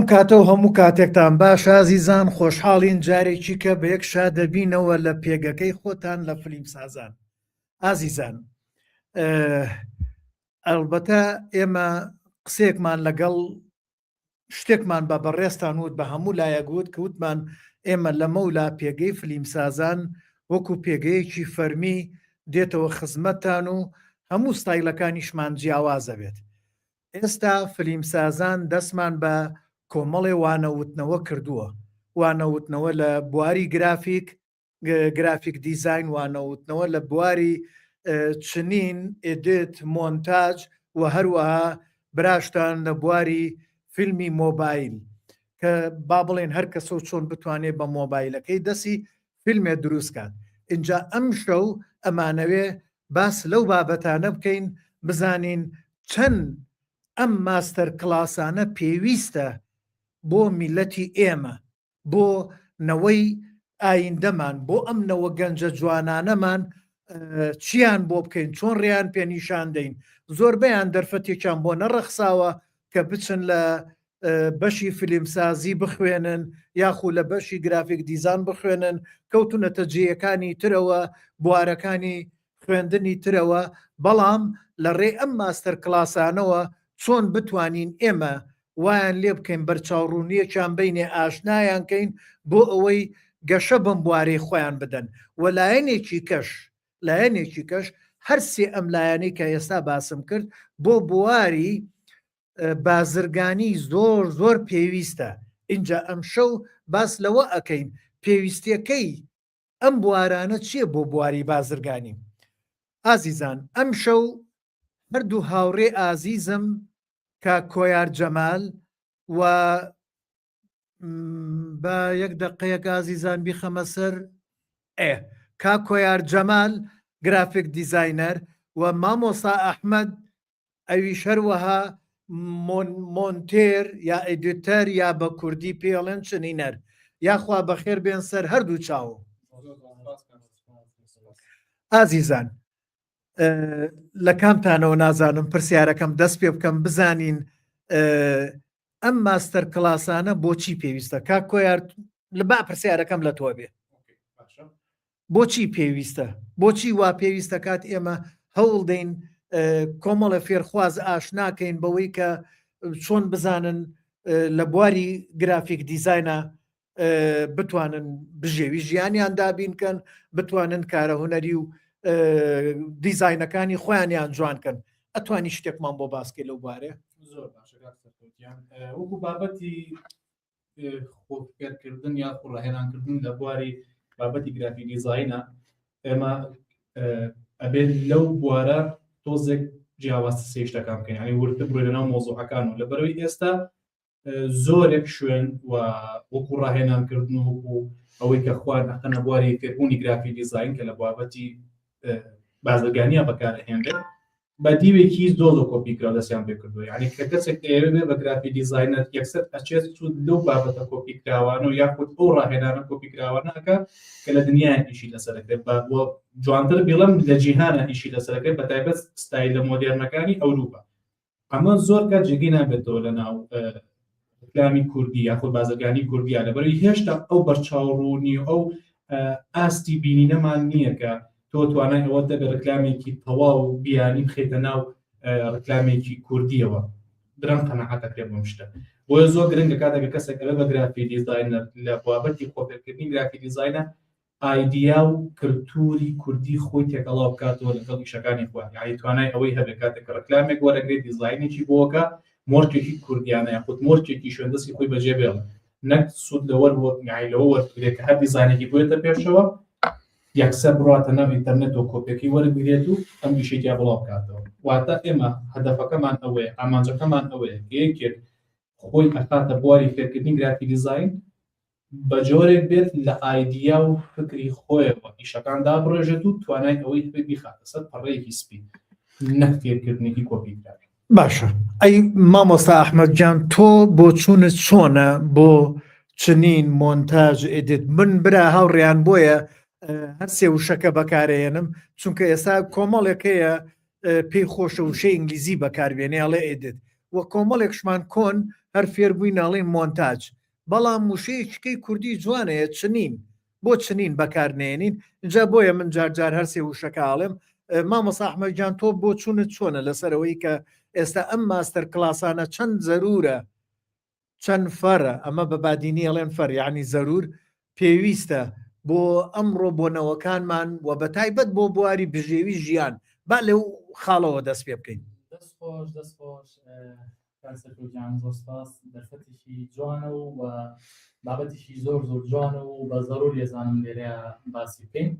ئەم کاتە و هەموو کاتێکتان باش ئازیزان خۆشحاڵین جارێکی کە بە یەک شا دەبینەوە لە پێگەکەی خۆتان لە فلیم سازان ئازیزان ئەلبەتە ئێمە قسێکمان لەگەڵ شتێکمان بە بەڕێزتان وت بە هەموو لایەک وت کە وتمان ئێمە لەمەولا پێگەی فلیمسازان وەکو پێگەیەکی فەرمی دێتەوە خزمەتتان و هەموو ستایلەکانیشمان جیاوازە بێت ئێستا فلیمسازان دەستمان بە کۆمەڵێ وانەوتنەوە کردووە وانەوتنەوە لە بواری گرافیک graphic design وانەوتنەوە لە بواری چنین، edit، مۆنتاج و هەروەها براشتان لە بواری فیلمی مۆبایل کە با بڵێن هەر کەسە و چۆن بتوانێت بە مۆبایلەکەی دەسی فیلمێ دروست کات ئینجا ئەم شەو ئەمانەوێ باس لەو بابەتانە بکەین بزانین چەند ئەم master class انە پێویستە بۆ میلەتی ئێمە بۆ نەوەی ئایندەمان، بۆ ئەم نەوە گەنجە جوانانەمان چیان بۆ بکەین، چۆن ڕێیان پێ نیشان دەین، زۆربەیان دەرفەتێکیان بۆ نەڕەخساوە کە بچن لە بەشی فیلمسازی بخوێنن یاخو لە بەشی graphic design بخوێنن، کەوتونەتە جێیەکانی ترەوە، بوارەکانی خوێندنی ترەوە، بەڵام لە ڕێی ئەم master class انەوە چۆن بتوانین ئێمە وایان لێ بکەین بەرچاوڕوونییەکیان بەینێ ئاشنایان کەین بۆ ئەوەی گەشە بەم بوارەی خۆیان بدەن و لایەنێکی کەش لایەنێکی کەش هەر سێ ئەم لایەنەی کە ئێستا باسم کرد بۆ بواری بازرگانی زۆر زۆر پێویستە ئینجا ئەمشەو باس لەوە ئەکەین پێویستیەکەی ئەم بوارانە چییە بۆ بواری بازرگانی؟ ئازیزان ئەمشەو هەردوو هاوڕێ ئازیزم کاک کۆیار جەمال و بە یەک دەقەیەک ئازیزان بیخەمە سەر ئێ کاک کۆیار جەمال graphic designer و مامۆسا ئەحمەد ئەویش هەروەها مۆنتێر یا editor یا بە کوردی پێڵێن چنینەر یاخوا بەخێر بێن سەر هەردوو چاو ئازیزان لە کامتانەوە نازانم پرسیارەکەم دەست پێ بکەم بزانین ئەم master class انە بۆچی پێویستە کاک کۆیار لە با پرسیارەکەم لە تۆ بێ بۆچی پێویستە؟ بۆچی وا پێویستە کات ئێمە هەوڵ دەین کۆمەڵە فێرخواز ئاشناکەین بەوەی کە چۆن بزانن لە بواری graphic design ا بتوانن بژێوی ژیانیان دابین کەن بتوانن کارە هونەری و دیزاینەکانی خۆیانیان جوان کەن ئەتوانی شتێکمان بۆ باسکەی لەو بارێ زۆر باشە وەکو بابەتی خۆفێرکردن یا خۆڕاهێنانکردن لە بواری بابەتی graphic design ە ئێمە ئەبێت لەو بوارە تۆزێک جیاواز سێ شتەکان بکەین ینی وردتر بڕۆی لەناو مۆزوعەکان و لەبەرەوەی ئێستا زۆرێک شوێن و وەکو ڕاهێنانکردن و وەکو ئەوەی کە خوان ئەخەنە بواری فێربوونی graphic design کە لە بابەتی بازرگانیە بەکارهێنرێت بە دیوێکی زۆر زۆر کۆپی کراو دەستیان پێ کردووە یعنی کە کەسێک دەیەوێت بێ بە graphic designer یەکسەر ئەچێت سوود لەو بابەتە کۆپی کراوانە و یاخود ئەو ڕاهێنانە کۆپی کراوانەکە کە لە دنیای ئیشی لەسەر دەکرێت بە بۆ جوانتر بیڵم لە جیهانە ئیشی لەسەر دەکرێت بە تایبەت ستایلە مۆدێرنەکانی ئەوروپا ئەمە زۆر کات جێگەی نابێتەوە لە ناو ڕیکلامی کوردی یاخود بازرگانی کوردیە لەبەرەوەی هێشتا ئەو بەرچاوڕوونی و ئەو ئاستی بینینەمان نییە کە تۆ توانای ئەوە دەبێت ڕکلامێکی تەواو بیانی بخیتە ناو ڕکلامێکی کوردیەوە درەنگ قەناعەت دەکرێت بەم شتە بۆیە زۆر گرنگە کاتێک کەسێک ئەبێ بە graphic designer لە بابەتی خۆفێرکردنی graphic design ە ئایدیا و کلتوری کوردی خۆی تێکەڵاو بکاتەوە لەگەڵ ئیشەکانی خۆیان یانی توانای ئەوەی هەبێت کاتێک کە ڕکلامێک وەرەگرێت دیزاینێکی بۆکە مۆرکێکی کوردیانە یاخود مۆرکێکی شوێندەستی خۆی بەجێ بێڵێ نەک سوود لەوەر یانی لەوە وەربگرێت کە هەر دیزاینێکی بۆێتە پێشەوە یەکسەر بڕاتە ناو ئینتەرنێت و کۆپیەکەی وەربگرێت و ئەم ئیشەی تیا بڵاو بکاتەوە واتە ئێمە هەدەفەکەمان ئەوەیە ئامانجەکەمان ئەوەیە کە یەکێک خۆی ئەخاتە بواری فێرکردنی graphic design بە جۆرێک بێت لە ئایدیا و فکری خۆیەوە ئیشەکان دابڕێژێت و توانای ئەوەی هەبێت بیخاتە سەر پەڕەیەکی سپی نەک فێرکردنێکی کۆپیکراوی. باشە ئەی مامۆستا ئەحمەد گیان تۆ بۆچوونت چۆنە بۆ چنین مۆنتاژ edit من برا هاوڕێیان بۆیە هەر سێ وشەکە بەکارەیەنم چونکە ئێستا کۆمەڵێک هەیە پێی خۆشە وشەی ئینگلیزی بەکاربێنێ ئەڵێ edit و کۆمەڵێکشمان کۆن. هەر فێر بووین ئەڵێین مۆنتاج بەڵام وشەیەکیکەی کوردی جوانەیە چنین بۆ چنین بەکار نێنین جا بۆیە من جار جار هەرسێ وشەکە ئاڵێم مامۆستا ئەحمەد گیان تۆ بۆچوونت چۆنە لەسەرەوەی کە ئێستا ئەم ماستەر کلاسانە چەند زەرورە چەند فەرە ئەمە بە بادینی ئەڵێن فەر یعنی زەرور پێویستە بۆ ئەمڕۆ بۆ نەوەکانمان و بە تایبەت بۆ بواری بژێوی ژیان با لەو خاڵەوە دەست پێ بکەین. دەست خۆش دەست خۆش کاک سەرکەوت گیان زۆر سپاس دەرفەتێکی جوانە و و بابەتێکی زۆر زۆر جوانە و بە زەرور لێزانم لێرە باسی بکەین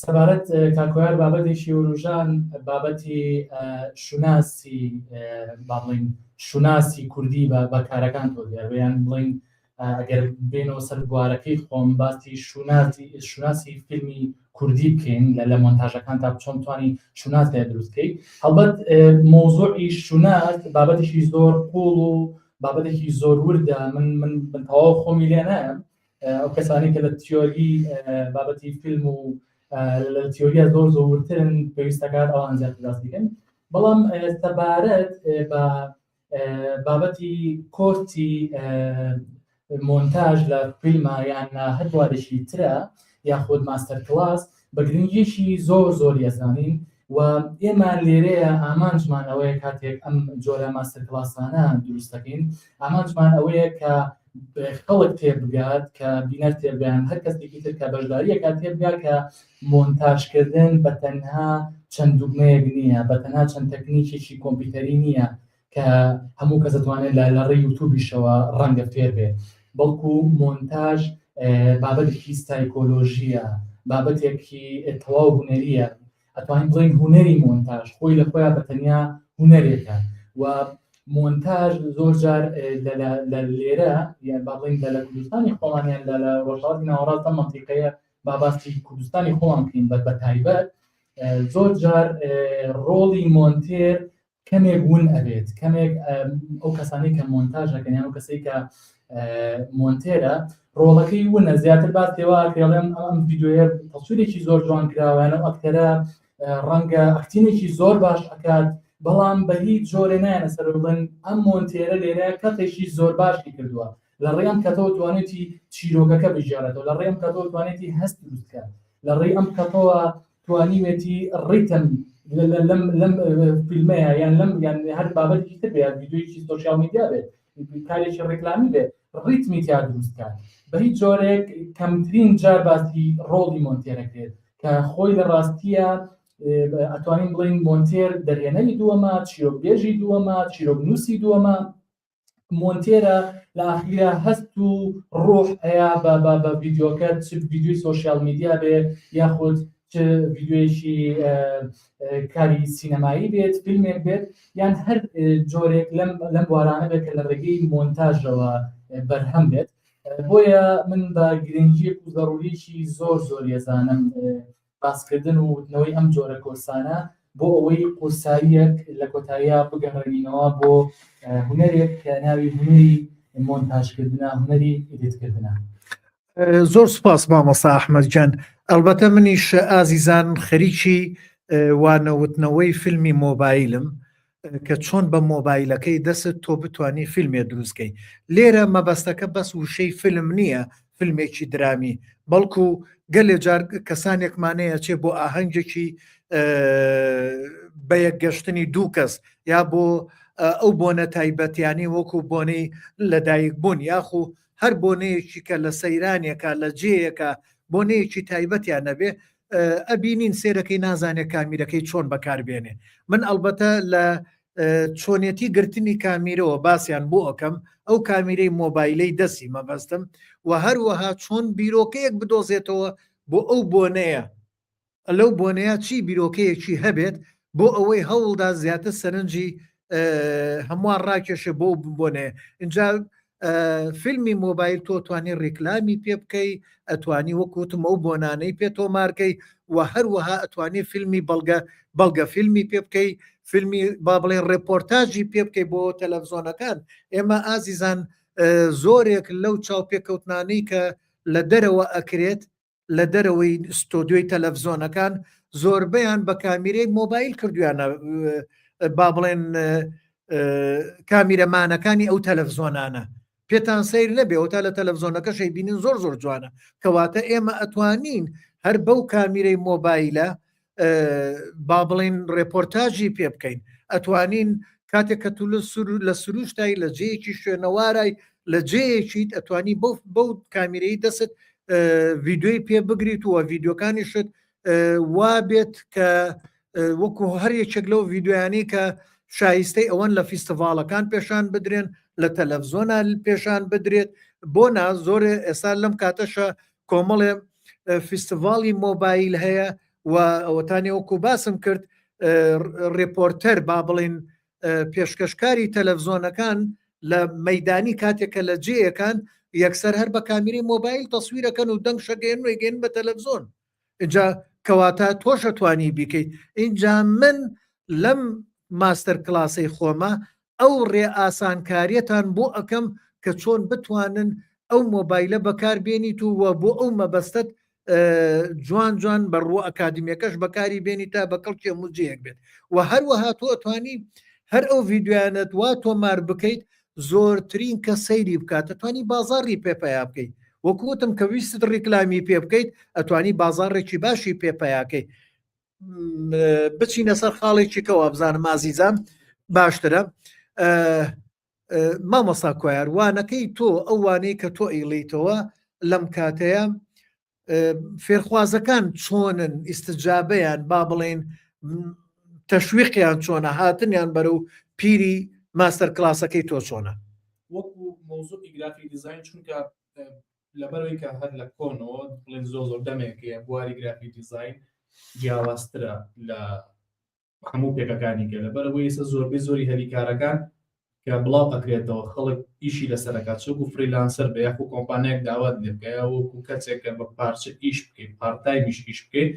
سەبارەت کاکۆیار بابەتێکی وروژان بابەتی شوناسی با بڵین شوناسی کوردی بە بە کارەکان تۆ دیار یان بڵین ئەگەر بێنەوە سەر بوارەکەی خۆم باسی شوناسی شوناسی فیلمی کوردی بکەین لە لە مۆنتاژەکان تا چۆن توانی شوناس لێ دروست بکەیت هەڵبەت مۆزوعی شوناس بابەتێکی زۆر قوڵ و بابەتێکی زۆر وردە من من من تەواو خۆمی لێ نایەم ئەو کەسانی کە لە تیۆری بابەتی فیلم و لە تیۆریە زۆر زۆر وردترن پێویستەکات ئەوان زیاتر باس بکەن بەڵام سەبارەت بە بابەتی کۆرسی مۆنتاژ لە فیلمە یان هەر بوارێکی ترە یاخود master class بە گرنگیەکی زۆر زۆر یەزانین و ئێمە لێرەیە ئامانجمان ئەوەیە کاتێک ئەم جۆرە master class انە دروست دەکەین ئامانجمان ئەوەیە کە خەڵک تێبگات کە بینەر تێبگەن هەر کەسێکی تر کە بەشداریەکە تێبگا کە مۆنتاژکردن بە تەنها چەند دوگمەیەک نییە بە تەنها چەند تەکنیکێکی کۆمپیوتەری نییە کە هەموو کەس دەتوانێت لە لە ڕێی یوتوبیشەوە ڕەنگە فێر بێ بەڵکو مۆنتاژ بابەتێکی سایکۆلۆژیە بابەتێکی تەواو هونەریە ئەتوانین بڵێین هونەری مۆنتاژ خۆی لە خۆیان بە تەنیا هونەرێکە و مۆنتاژ زۆر جار لە لێرە یان با بڵێین لە کوردستانی خۆمان یان لە ڕۆژهەڵاتی ناوەڕاست ئەم مەنتیقەیە با باسی کوردستانی خۆمان بکەین بە تایبەت زۆر جار ڕۆڵی مۆنتێر کەمێک ون ئەبێت کەمێک ئەو کەسانی کە مۆنتاژ دەکەن یان ئەو کەسەی کە مۆنتێرە ڕۆڵەکەی ونە زیاتر باس پێوا پێڵێم ئەم ڤیدیۆیە تەسویرێکی زۆر جوان کراوە ئەو ئەکتەرە ڕەنگە acting ێکی زۆر باش ئەکات بەڵام بە هیچ جۆرێ نایەنە سەر بڵێن ئەم مۆنتێرە لێرە cut ێکی زۆر باشی کردووە لە ڕێی ئەم cut ەوە توانێتی چیرۆکەکە بگێڕێتەوە لە ڕێی ئەم cut ەوە توانێتی هەست دروست بکات لە ڕێی ئەم cut ەوە توانیوێتی ڕیتم لەم لەم فیلمەیە یان لەم یان هەر بابەتێکی تر بێ یان ڤیدیۆیەکی social media بێت کارێکی ڕیکلامی بێت ڕیتمی تیا دروست کات بە هیچ جۆرێک کەمترین جار باسی ڕۆڵی مۆنتێرەکرێت کە خۆی لە ڕاستیە ئەتوانین بڵین مۆنتێر دەرهێنەری دووەمە چیرۆکبێژی دووەمە چیرۆکنووسی دووەمە مۆنتێرە لە ئاخیرا هەست و ڕۆح ئەیا بە بە بە ڤیدیۆکە چ ڤیدیۆی social media بێ یاخود چ ڤیدیۆیەکی کاری سینەمایی بێت فیلمێک بێت یان هەر جۆرێک لەم لەم بوارانە بێت کە لە ڕێگەی مۆنتاژەوە بەرهەم بێت بۆیە من بە گرنگیەک و زەڕوریەکی زۆر زۆر یەزانم باسکردن و وتنەوەی ئەم جۆرە کۆرسانە بۆ ئەوەی قورساییەک لە کۆتاییا بگەڕێنینەوە بۆ هونەرێک کە ناوی هونەری مۆنتاژکردنە هونەری edit کردنە. زۆر سوپاس مامۆستا ئەحمەد گیان ئەلبەتە منیش ئازیزان خەریکی وانەوتنەوەی فیلمی مۆبایلم کە چۆن بە مۆبایلەکەی دەست تۆ بتانی فیلمێ دروستکەی لێرە مەبەستەکە بەس وشەی فیلم نییە فیلمێکی درامی بەڵکو گەلێ جار کەسانێکمانەیە چێ بۆ ئاهەنگێکی بەیەکگەشتنی دوو کەس یا بۆ ئەو بۆنە تایبەتیانی وەکو بۆنەی لەدایک بوون یاخو هەر بۆنەیەکی کە لە سەیرانێکە لە جێیەکە بۆنەیەکی تایبەتیان نەبێ ئەبینین سێرەکەی نازانێت کامیرەکەی چۆن بەکاربێنێ من ئەلبەتە لە چۆنێتی گرتنی کامیرەوە باسییان بۆ ئەەکەم ئەو کامیرەی مۆبایلەی دەستی مەبەستم و هەروەها چۆن بیرۆکەیەک بدۆزێتەوە بۆ ئەو بۆنەیە لەو بۆنەیە چی بیرۆکەیەکی هەبێت بۆ ئەوەی هەوڵدا زیاتر سەرنجی هەمووان ڕاکێشێ بۆ بۆنەیە اینجا فیلمی مۆبایل تۆ توانی ڕیکلامی پێ بکەی ئەتوانی وەکوتم ئەو بۆنانەی پێ تۆمارکەی و هەروەها ئەتوانی فیلمی بەڵگە بەڵگە فیلمی پێ بکەی فیلمی با بڵێن ڕێپۆرتاژی پێ بکەی بۆ تەلەڤزیۆنەکان ئێمە ئازیزان زۆرێک لەو چاوپێکەوتنانەی کە لە دەرەوە ئەکرێت لە دەرەوەی ستۆدیۆی تەلەفزۆنەکان زۆربەیان بە کامیرەی مۆبایل کردویانە با بڵێن کامیرەمانەکانی ئەو تەلەفزۆنانە پێتان سیر نەبێ ئەوتا لە تەلەفزۆنەکە شەیبینن زۆر زۆر جوانە کەواتە ئێمە ئەتوانین هەر بەو کامیرەی مۆبایلە با بڵین ڕێپۆرتاژی پێ بکەین ئەتوانین کاتێک کە تو لە سور لە سروشتای لە جێیەکی شوێنەوارای لە جێیەکیت ئەتوانی بەو بەو کامیرەی دەست ڤیددیوی پێ بگریت و ڤیددیوکانیشت وا بێت کە وەکو هەر یەکێک لەو ڤیددیویانی کە شایستەی ئەوەن لە فیستیڤاڵەکان پێشان بدرێن لە تەلەڤزیۆنا پێشان بدرێت بۆ نا زۆر ئێستا لەم کاتەشە کۆمەڵێ فیستیڤاڵی مۆبایل هەیە و ئەوەتانی وەکو باسم کرد reporter با بڵین پێشکەشکاری تەلەڤزیۆنەکان لە مەدانی کاتێک کە لە جێیەکان یەکسەر هەر بە کامیری مۆبایل تەسویرەکەن و دەنگ شەگەێن و گەین بە تەلەڤزیۆن ئینجا کەواتە تۆش ئەتوانی بیکەیت ئینجا من لەم ماستەر کلاسەی خۆمە ئەو ڕێ ئاسانکاریەتان بۆ ئەکەم کە چۆن بتوانن ئەو مۆبایلە بەکار بێنیت و وە بۆ ئەو مەبەستت جوان جوان بە ڕووە ئەکادمیەکەش بەکاری بێنی تا بە کەڵکی هەموو جێیەک بێت و هەروەها تۆ ئەتوانی هەر ئەو ڤیددیویانت وا تۆمار بکەیت زۆرترین کە سەیری بکات ئەتوانی بازاڕی پێ پەیا بکەیت وەکو وتم کە ویستت ڕیکلامی پێ بکەیت ئەتوانی بازاڕێکی باشی پێ پەیاکەی بچینە سەر خاڵێکی کەەوە بزانم ئازیزان باشترە مامۆسا کۆیار وانەکەی تۆ ئەو وانەی کە تۆ ئەیڵیتەوە لەم کاتەیە فێرخوازەکان چۆنن ئیسجابەیان با بڵێن تەشویقیان چۆنە هاتنیان بەرەو پیری ماستەر کلاسەکەی تۆ چۆنە؟ وەکو مەوزوعی گرافیک دیزاین چونکە لەبەرەوەی کە هەر لە کۆنەوە بڵێن زۆر زۆر دەمێکەیە بواری گرافیک دیزاین جیاوازترە لە هەموو پێکەکانی کە لەبەرئەوەی ئێستا زۆربەی زۆری هەلیکارەکان کە بڵاو ئەکرێتەوە خەڵک ئیشی لەسەرەکات چ وەکو freelancer بێ یاخو کۆمپانیایەک داوات لێ بکە یا وەکو کەسێک کە بە پارچە ئیش بکەیت part time یش ئیش بکەیت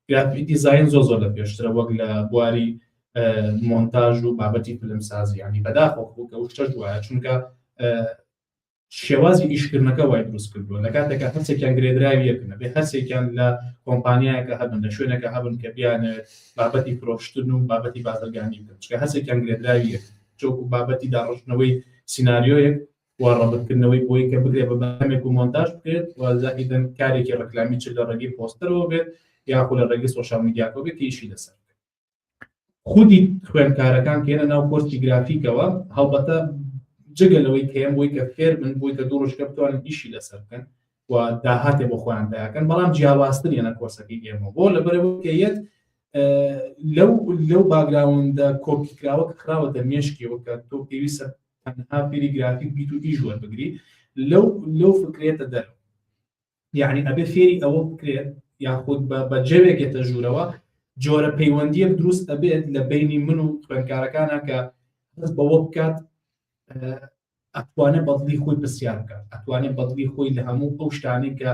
گرافیک دیزاین زۆر زۆر لە پێشترە وەک لە بواری مۆنتاژ و بابەتی فیلمسازی ینی بەداخەوە خۆ کە ئەو شتەش وایە چونکە شێوازی ئیشکردنەکە وای دروست کردووە لە کاتێکا هەرسێکیان گرێدراوی یەکن ئەبێ هەرسێکیان لە کۆمپانیایەکە هەبن لە شوێنەکە هەبن کە بیانەوێت بابەتی فرۆشتن و بابەتی بازرگانی بکەن چونکە هەرسێکیان گرێدراوی یەکن چۆکو بابەتی داڕشتنەوەی سیناریۆیەک و ڕەبتکردنەوەی بۆی کە بگرێ بە بەرهەمێک و مۆنتاژ بکرێت و زائیدەن کارێکی ڕکلامی چ لە ڕێگەی پۆستەرەوە بێت یاخو لە ڕێگەی سۆشیال میدیاکەوە بێت کە ئیشی لەسەر بکەن. خودی خوێندکارەکان کێنە ناو کۆرسی گرافیکەوە هەڵبەتە جگە لەوەی کەم بۆی کە فێر بن بۆی کە دوو ڕۆژکە بتوانن ئیشی لەسەر بکەن و داهاتێ بۆ خۆیان پیاکەن بەڵام جیاوازتر یەنە کۆرسەکەی ئێمە بۆ لەبەرەوە کە یەت لەو لەو background ە کۆپی کراوە کە خراوەتە مێشکیەوە کە تۆ پێویستە تەنها فێری گرافیک بیت و ئیش وەربگری لەو لەو فکرێتە دەرەوە یعنی ئەبێ فێری ئەوە بکرێت یاخود بە جەوێک یەتە ژوورەوە جۆرە پەیوەندیەک دروست ئەبێت لە بینی من و خوێندکارەکانە کە هەست بەوە بکات ئەتوانێت بەدڵی خۆی پرسیار بکات ئەتوانێت بەدڵی خۆی لە هەموو ئەو شتانەی کە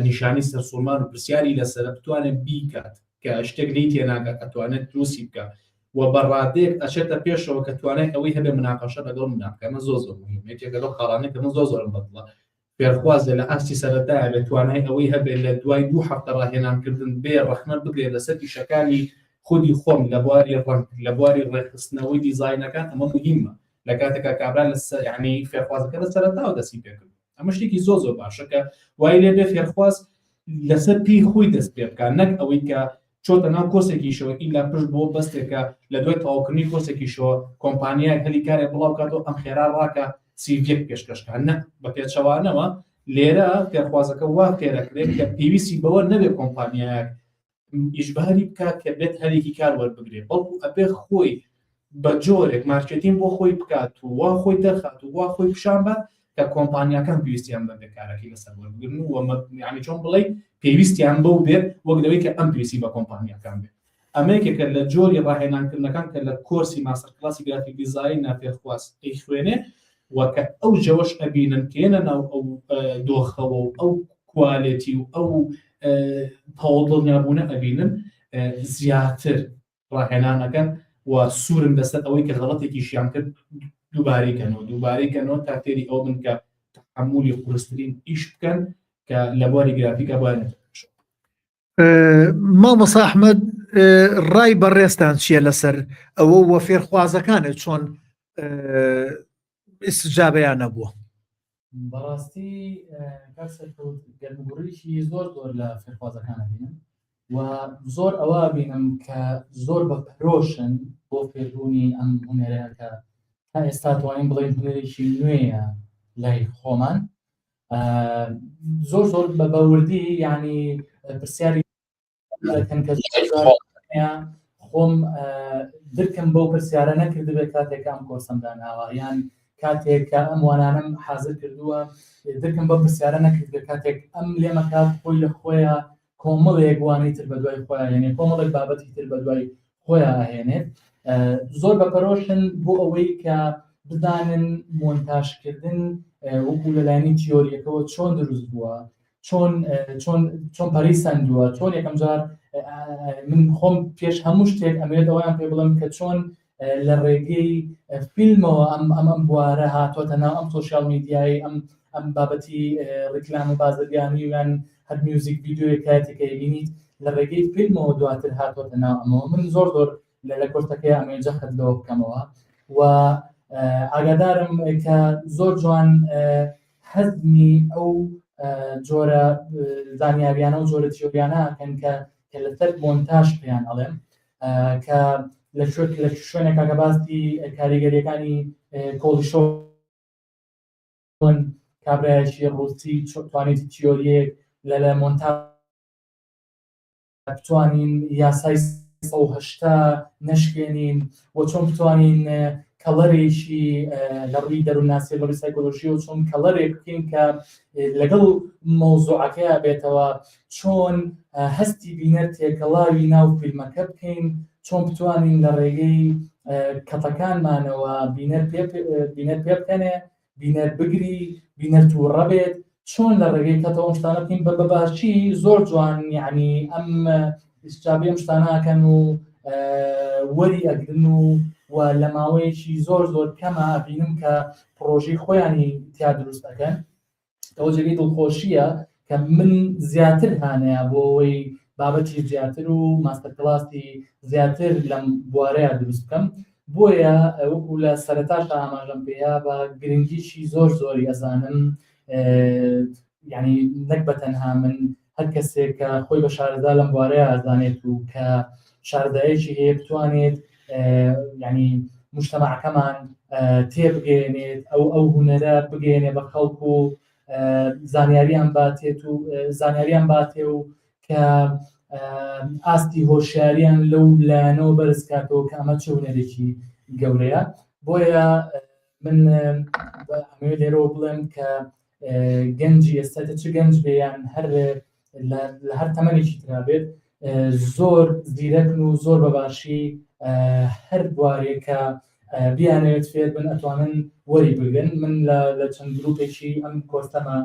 نیشانی سەرسوڕمان و پرسیاری لەسرە بتوانێت بیکات کە شتێک لی تێناگات ئەتوانێت دروستی بکات و بە ڕادەیەک ئەچێتە پێشەوە کە توانای ئەوەی هەبێ مناقەشە لەگەڵ منا بکە ئەمە زۆر زۆر مهمە یەکێکە لەو خاڵانەی کە من زۆر زۆرم بەدڵە فێرخوازێ لە ئاستی سەرەتایە بێت توانای ئەوەی هەبێت لە دوای دوو هەفتە ڕاهێنانکردن بێ ڕەخنە بگرێت لەسەر ئیشەکانی خودی خۆم لە بواری ڕەنگ لە بواری ڕێکخستنەوەی دیزاینەکان ئەمە مهمە لە کاتێکا کابرا لە یعنی فێرخوازەکە لە سەرەتاوە دەستی پێکرد ئەمە شتێکی زۆر زۆر باشە کە وای لێ بێ فێرخواز لەسەر پێی خۆی دەست پێ بکات نەک ئەوەی کە چۆتە ناو کۆرسێکیشەوە ئیلا پشت بۆ بەستێکە لە دوای تەواوکردنی کۆرسێکیشەوە کۆمپانیایەک هەلی کارێک بڵاو بکاتەوە ئەم خێرا ڕاکە سیڤیەک پێشکەش کات نە بە پێچەوانەوە لێرە فێرخوازەکە وا فێرەکرێت کە پێویستی بەوە نەبێت کۆمپانیایەک ئیجباری بکات کە بێت هەلێکی کار وەربگرێت بەڵکو ئەبێ خۆی بە جۆرێک مارکێتین بۆ خۆی بکات و وا خۆی دەرخات و وا خۆی پیشان بات کە کۆمپانیاکان پێویستیان بە بێکارەکەی لەسەر وەربگرن و یعنی چۆن بڵێ پێویستیان بەو بێت وەک لەوەی کە ئەم پێویستی بە کۆمپانیاکان بێت ئەمە یەکێکە لە جۆری ڕاهێنانکردنەکان کە لە کۆرسی ماستەر کلاسی گرافیک دیزاین نافێرخواز ئەیخوێنێ و کە ئەو جەوەش ئەبینن کە یەنە ناو ئەو دۆخەوە و ئەو quality و ئەو تەواو دڵنیابوونە ئەبینن زیاتر ڕاهێنان ئەکەن و سوورن لەسەر ئەوەی کە غەڵەتێکیشیان کرد دووبارەی کەنەوە دووبارەی کەنەوە تا فێری ئەو بن کە تەحەمولی قورسترین ئیش بکەن کە لە بواری گرافیکا بۆیان مامۆستا ئەحمەد ڕای بەڕێزتان چییە لەسەر ئەوە وە فێرخوازەکانە چۆن؟ ئیسجابیان نەبووە؟ بەڕاستی کاک سەرکەوت گەرموگوڕیی زۆر زۆر لە فێرخوازەکان ئەبینم و زۆر ئەوە بینم کە زۆر بە پەرۆشن بۆ فێربوونی ئەم هونەرە کە تا ئێستا توانین بڵێین هونەرێکی نوێیە لای خۆمان زۆر زۆر بە بەوردی یعنی پرسیاری دەکەن کە خۆم درکم بەو پرسیارە نەکردبێت کاتێک ئەم کۆرسەم داناوە یان کاتێک کە ئەم وانانم حاضر کردووە درکم بە پرسیارە نەکردبێت کاتێک ئەم لێمەکات خۆی لە خۆیان کۆمەڵێک وانەی تر بە دوای خۆیان یعنی کۆمەڵێک بابەتی تر بە دوای خۆیان ئەهێنێت زۆر بە پەرۆشن بۆ ئەوەی کە بزانن مۆنتاژکردن وەکو لەلایەنی تیۆریەکەوە چۆن دروست بووە چۆن چۆن چۆن پەرەی سەندووە چۆن یەکەم جار من خۆم پێش هەموو شتێک ئەمەوێت ئەویان پێ بڵم کە چۆن لە ڕێگەی فیلمەوە ئەم ئەم ئەم بوارە هاتۆتە ناو ئەم سۆشیال میدیایی ئەم ئەم بابەتی ڕیکلام و بازرگانی یان هەر میوزیک ڤیدیۆیەک کاتێک کە بینیت لە ڕێگەی فیلمەوە دواتر هاتۆتە ناو ئەمەوە من زۆر زۆر لە لە کۆرسەکەی ئەمەوێت جەخت لەوە بکەمەوە و ئاگادارم کە زۆر جوان هەزمی ئەو جۆرە زانیاریانە و جۆرە تیۆریانە کەن کە کە لەسەر مۆنتاژ پێیان ئەڵێم کە لە شوێک لە شوێنێکا کە باسی کاریگەریەکانی کۆڵیشۆن کابرایەکی ڕوسی توانێتی تیۆریەک لە لە مۆنتاژ بتوانین یاسای 180 نەشکێنین و چۆن بتوانین color ێکی لە ڕووی دەروونناسی لە ڕووی سایکۆلۆژی و چۆن color ێک بکەین کە لەگەڵ مەوزوعەکەیا بێتەوە چۆن هەستی بینەر تێکەڵاوی ناو فیلمەکە بکەین چۆن بتوانین لە ڕێگەی cut ەکانمانەوە بینەر پێ بینەر پێ بکەنێ بینەر بگری بینەر تووڕە بێت چۆن لە ڕێگەی cut ەوە ئەم شتانە بکەین بە بەباشی زۆر جوان یعنی ئەم ئیسجابی ئەم شتانەکەن و وەری ئەگرن و و لە ماوەیەکی زۆر زۆر کەمە ئەبینم کە پڕۆژەی خۆیانی تیا دروست ئەکەن ئەوە جێگەی دڵخۆشیە کە من زیاتر هانەیە بۆ ئەوەی بابەتی زیاتر و master class ی زیاتر لەم بوارەیە دروست بکەم بۆیە وەکو لە سەرەتاشدا ئاماژەم پێیا بە گرنگیی زۆر زۆری ئەزانم یعنی نەک بە تەنها من هەر کەسێک کە خۆی بە شارەزا لەم بوارەیە ئەزانێت و کە شارەزایەکی هەیە بتوانێت یعنی مجتەمەعەکەمان تێبگەێنێت ئەو ئەو هونەرە بگەێنێ بە خەڵک و زانیاریان باتێت و زانیاریان باتێ و کە ئاستی هۆشیاریان لەو لایەنەوە بەرز کاتەوە کە ئەمە چ هونەرێکی گەورەیە بۆیە من ئەمەوێت لێرەوە بڵێم کە گەنجی ئێستا چ گەنج بێ یان هەر لە هەر تەمەنێکی ترا بێت زۆر زیرەکن و زۆر بەباشی هەر بوارێک کە بیانەوێت فێر بن ئەتوانن وەری بگرن من لە چەند گروپێکی ئەم کۆرسەمە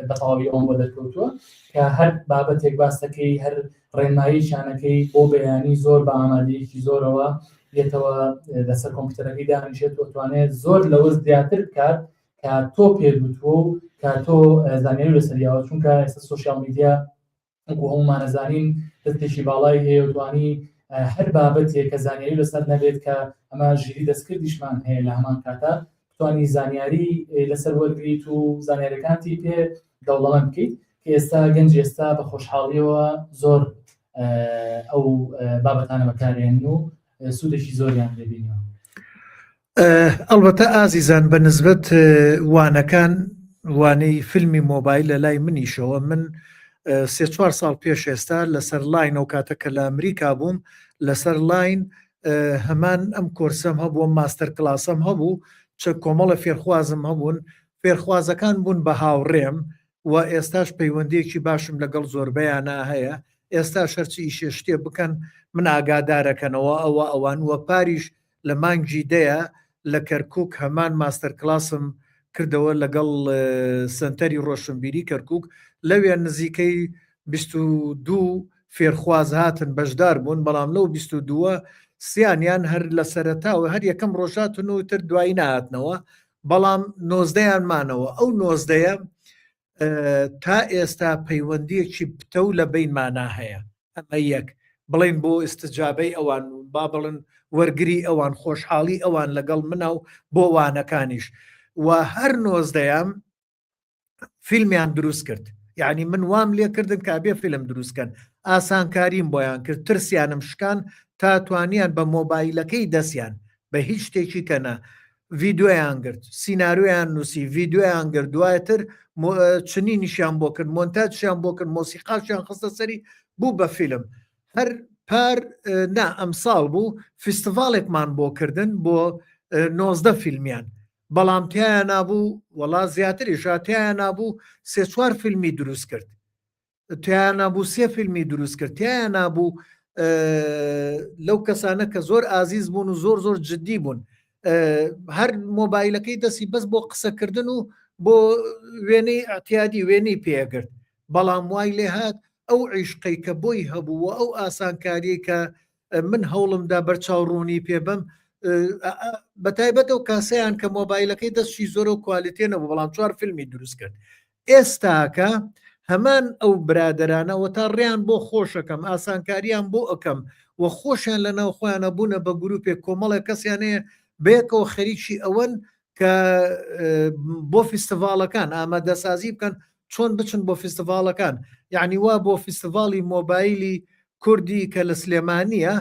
بە تەواوی ئەوم بۆ دەرکەوتووە کە هەر بابەتێک باسەکەی هەر ڕێنماییشانەکەی بۆ بەیانی زۆر بە ئامادەیەکی زۆرەوە یەتەوە لەسەر کۆمپیوتەرەکەی دانیشێت و توانێت زۆر لەوە زیاتر بکات کە تۆ پێت وتووە و کە تۆ زانیاری لەسەر یاوە چونکە ئێستا سۆشیال میدیا وەکو هەموومان ئەزانین دەستێکی باڵای هەیە و توانی هەر بابەتێک کە زانیاری لەسەر نەبێت کە ئەمە ژیری دەستکردیشمان هەیە لە هەمان کاتا بتانی زانیاری لەسەر وەرگریت و زانیارەکانتی پێ دەوڵەمەند بکەیت کە ئێستا گەنج ئێستا بە خۆشحاڵیەوە زۆر ئەو بابەتانە بەکارێن و سوودێکی زۆریان لێبینیوە. ئەڵبەتە ئازیزان بە نسبەت وانەکان وانەی فیلمی مۆبایل لە لای منیشەوە من سێ چوار ساڵ پێش ئێستا لەسەر line ئەو کاتە کە لە ئەمریکا بووم لەسەر line هەمان ئەم کۆرسەم هەبوو master class م هەبوو چە کۆمەڵە فێرخوازم هەبوون فێرخوازەکان بوون بە هاوڕێم و ئێستاش پەیوەندیەکی باشم لەگەڵ زۆربەیانا هەیە ئێستاش هەرچی ئیشێ شتێ بکەن من ئاگادارەکەنەوە ئەوە ئەوان وە پاریش لە مانگی دەیە لە کەرکک هەمان master class م کردەوە لەگەڵ سەنتەری ڕۆشنبیری کەرکک لەوێ نزیکەی 22 فێرخواز هاتن بەشدار بوون بەڵام لەو 22 سیانیان هەر لە سەرەتاوە هەر یەکەم ڕۆژاتن و تر دوایی نهاتنەوە بەڵام نۆزدەیان مانەوە ئەو نۆزدەیە تا ئێستا پەیوەندیەکی پتەو لە بینمانا هەیە ئەمە یەک بڵین بۆ ئستجابەی ئەوان. با بڵن وەرگری ئەوان خۆشحاڵی ئەوان لەگەڵ منە و بۆ وانەکانیش و هەر نۆزدەیان فیلمیان دروست کرد یعنی من وام لێکردن کە بێ فیلم دروستکەن ئاسانکاریم بۆیان کرد ترسیانم شکان تا توانیان بە مۆبایلەکەی دەستیان بە هیچ شتێکی کەنا ڤیدیۆیان گرت سیناریۆیان نووسی ڤیدیۆیان گرت دواتر چنینیشیان بۆ کرد مۆنتاجیان بۆ کرد مۆسیقاشیان خستە سەری بوو بە فیلم هەر پار نا ئەمساڵ بوو فیستیڤاڵێکمان بۆ کردن بۆ 19 فیلمیان بەڵام تیایا نابوو وەڵا زیاتریشا تیایا نابوو سێ چوار فیلمی دروست کرد تیایا نابوو سێ فیلمی دروست کرد تیایا نابوو لەو کەسانە کە زۆر ئازیز بوون و زۆر زۆر جددی بوون هەر مۆبایلەکەی دەستی بەس بۆ قسەکردن و بۆ وێنەی ئەتیادی وێنەی پێگرت بەڵام وای لێ هات ئەو عیشقەی کە بۆی هەبوو و ئەو ئاسانکاریەی کە من هەوڵمدا بەرچاو ڕوونی پێ بم بە تایبەت ئەو کاسەیان کە مۆبایلەکەی دەستی زۆر و quality نەبوو بەڵام چوار فیلمی دروست کرد ئێستاکە هەمان ئەو برادەرانەوە تا ڕێیان بۆ خۆشەکەم ئاسانکاریان بۆ ئەەکەم و خۆشیان لە ناو خۆیانە بوونە بە گروپێک کۆمەڵێک کەسیان هەیە بەیەکەوە خەریکی ئەوەن کە بۆ فیستیڤاڵەکان ئامادەسازی بکەن چۆن بچن بۆ فیستیڤاڵەکان یعنی وا بۆ فیستیڤاڵی مۆبایلی کوردی کە لە سلێمانیە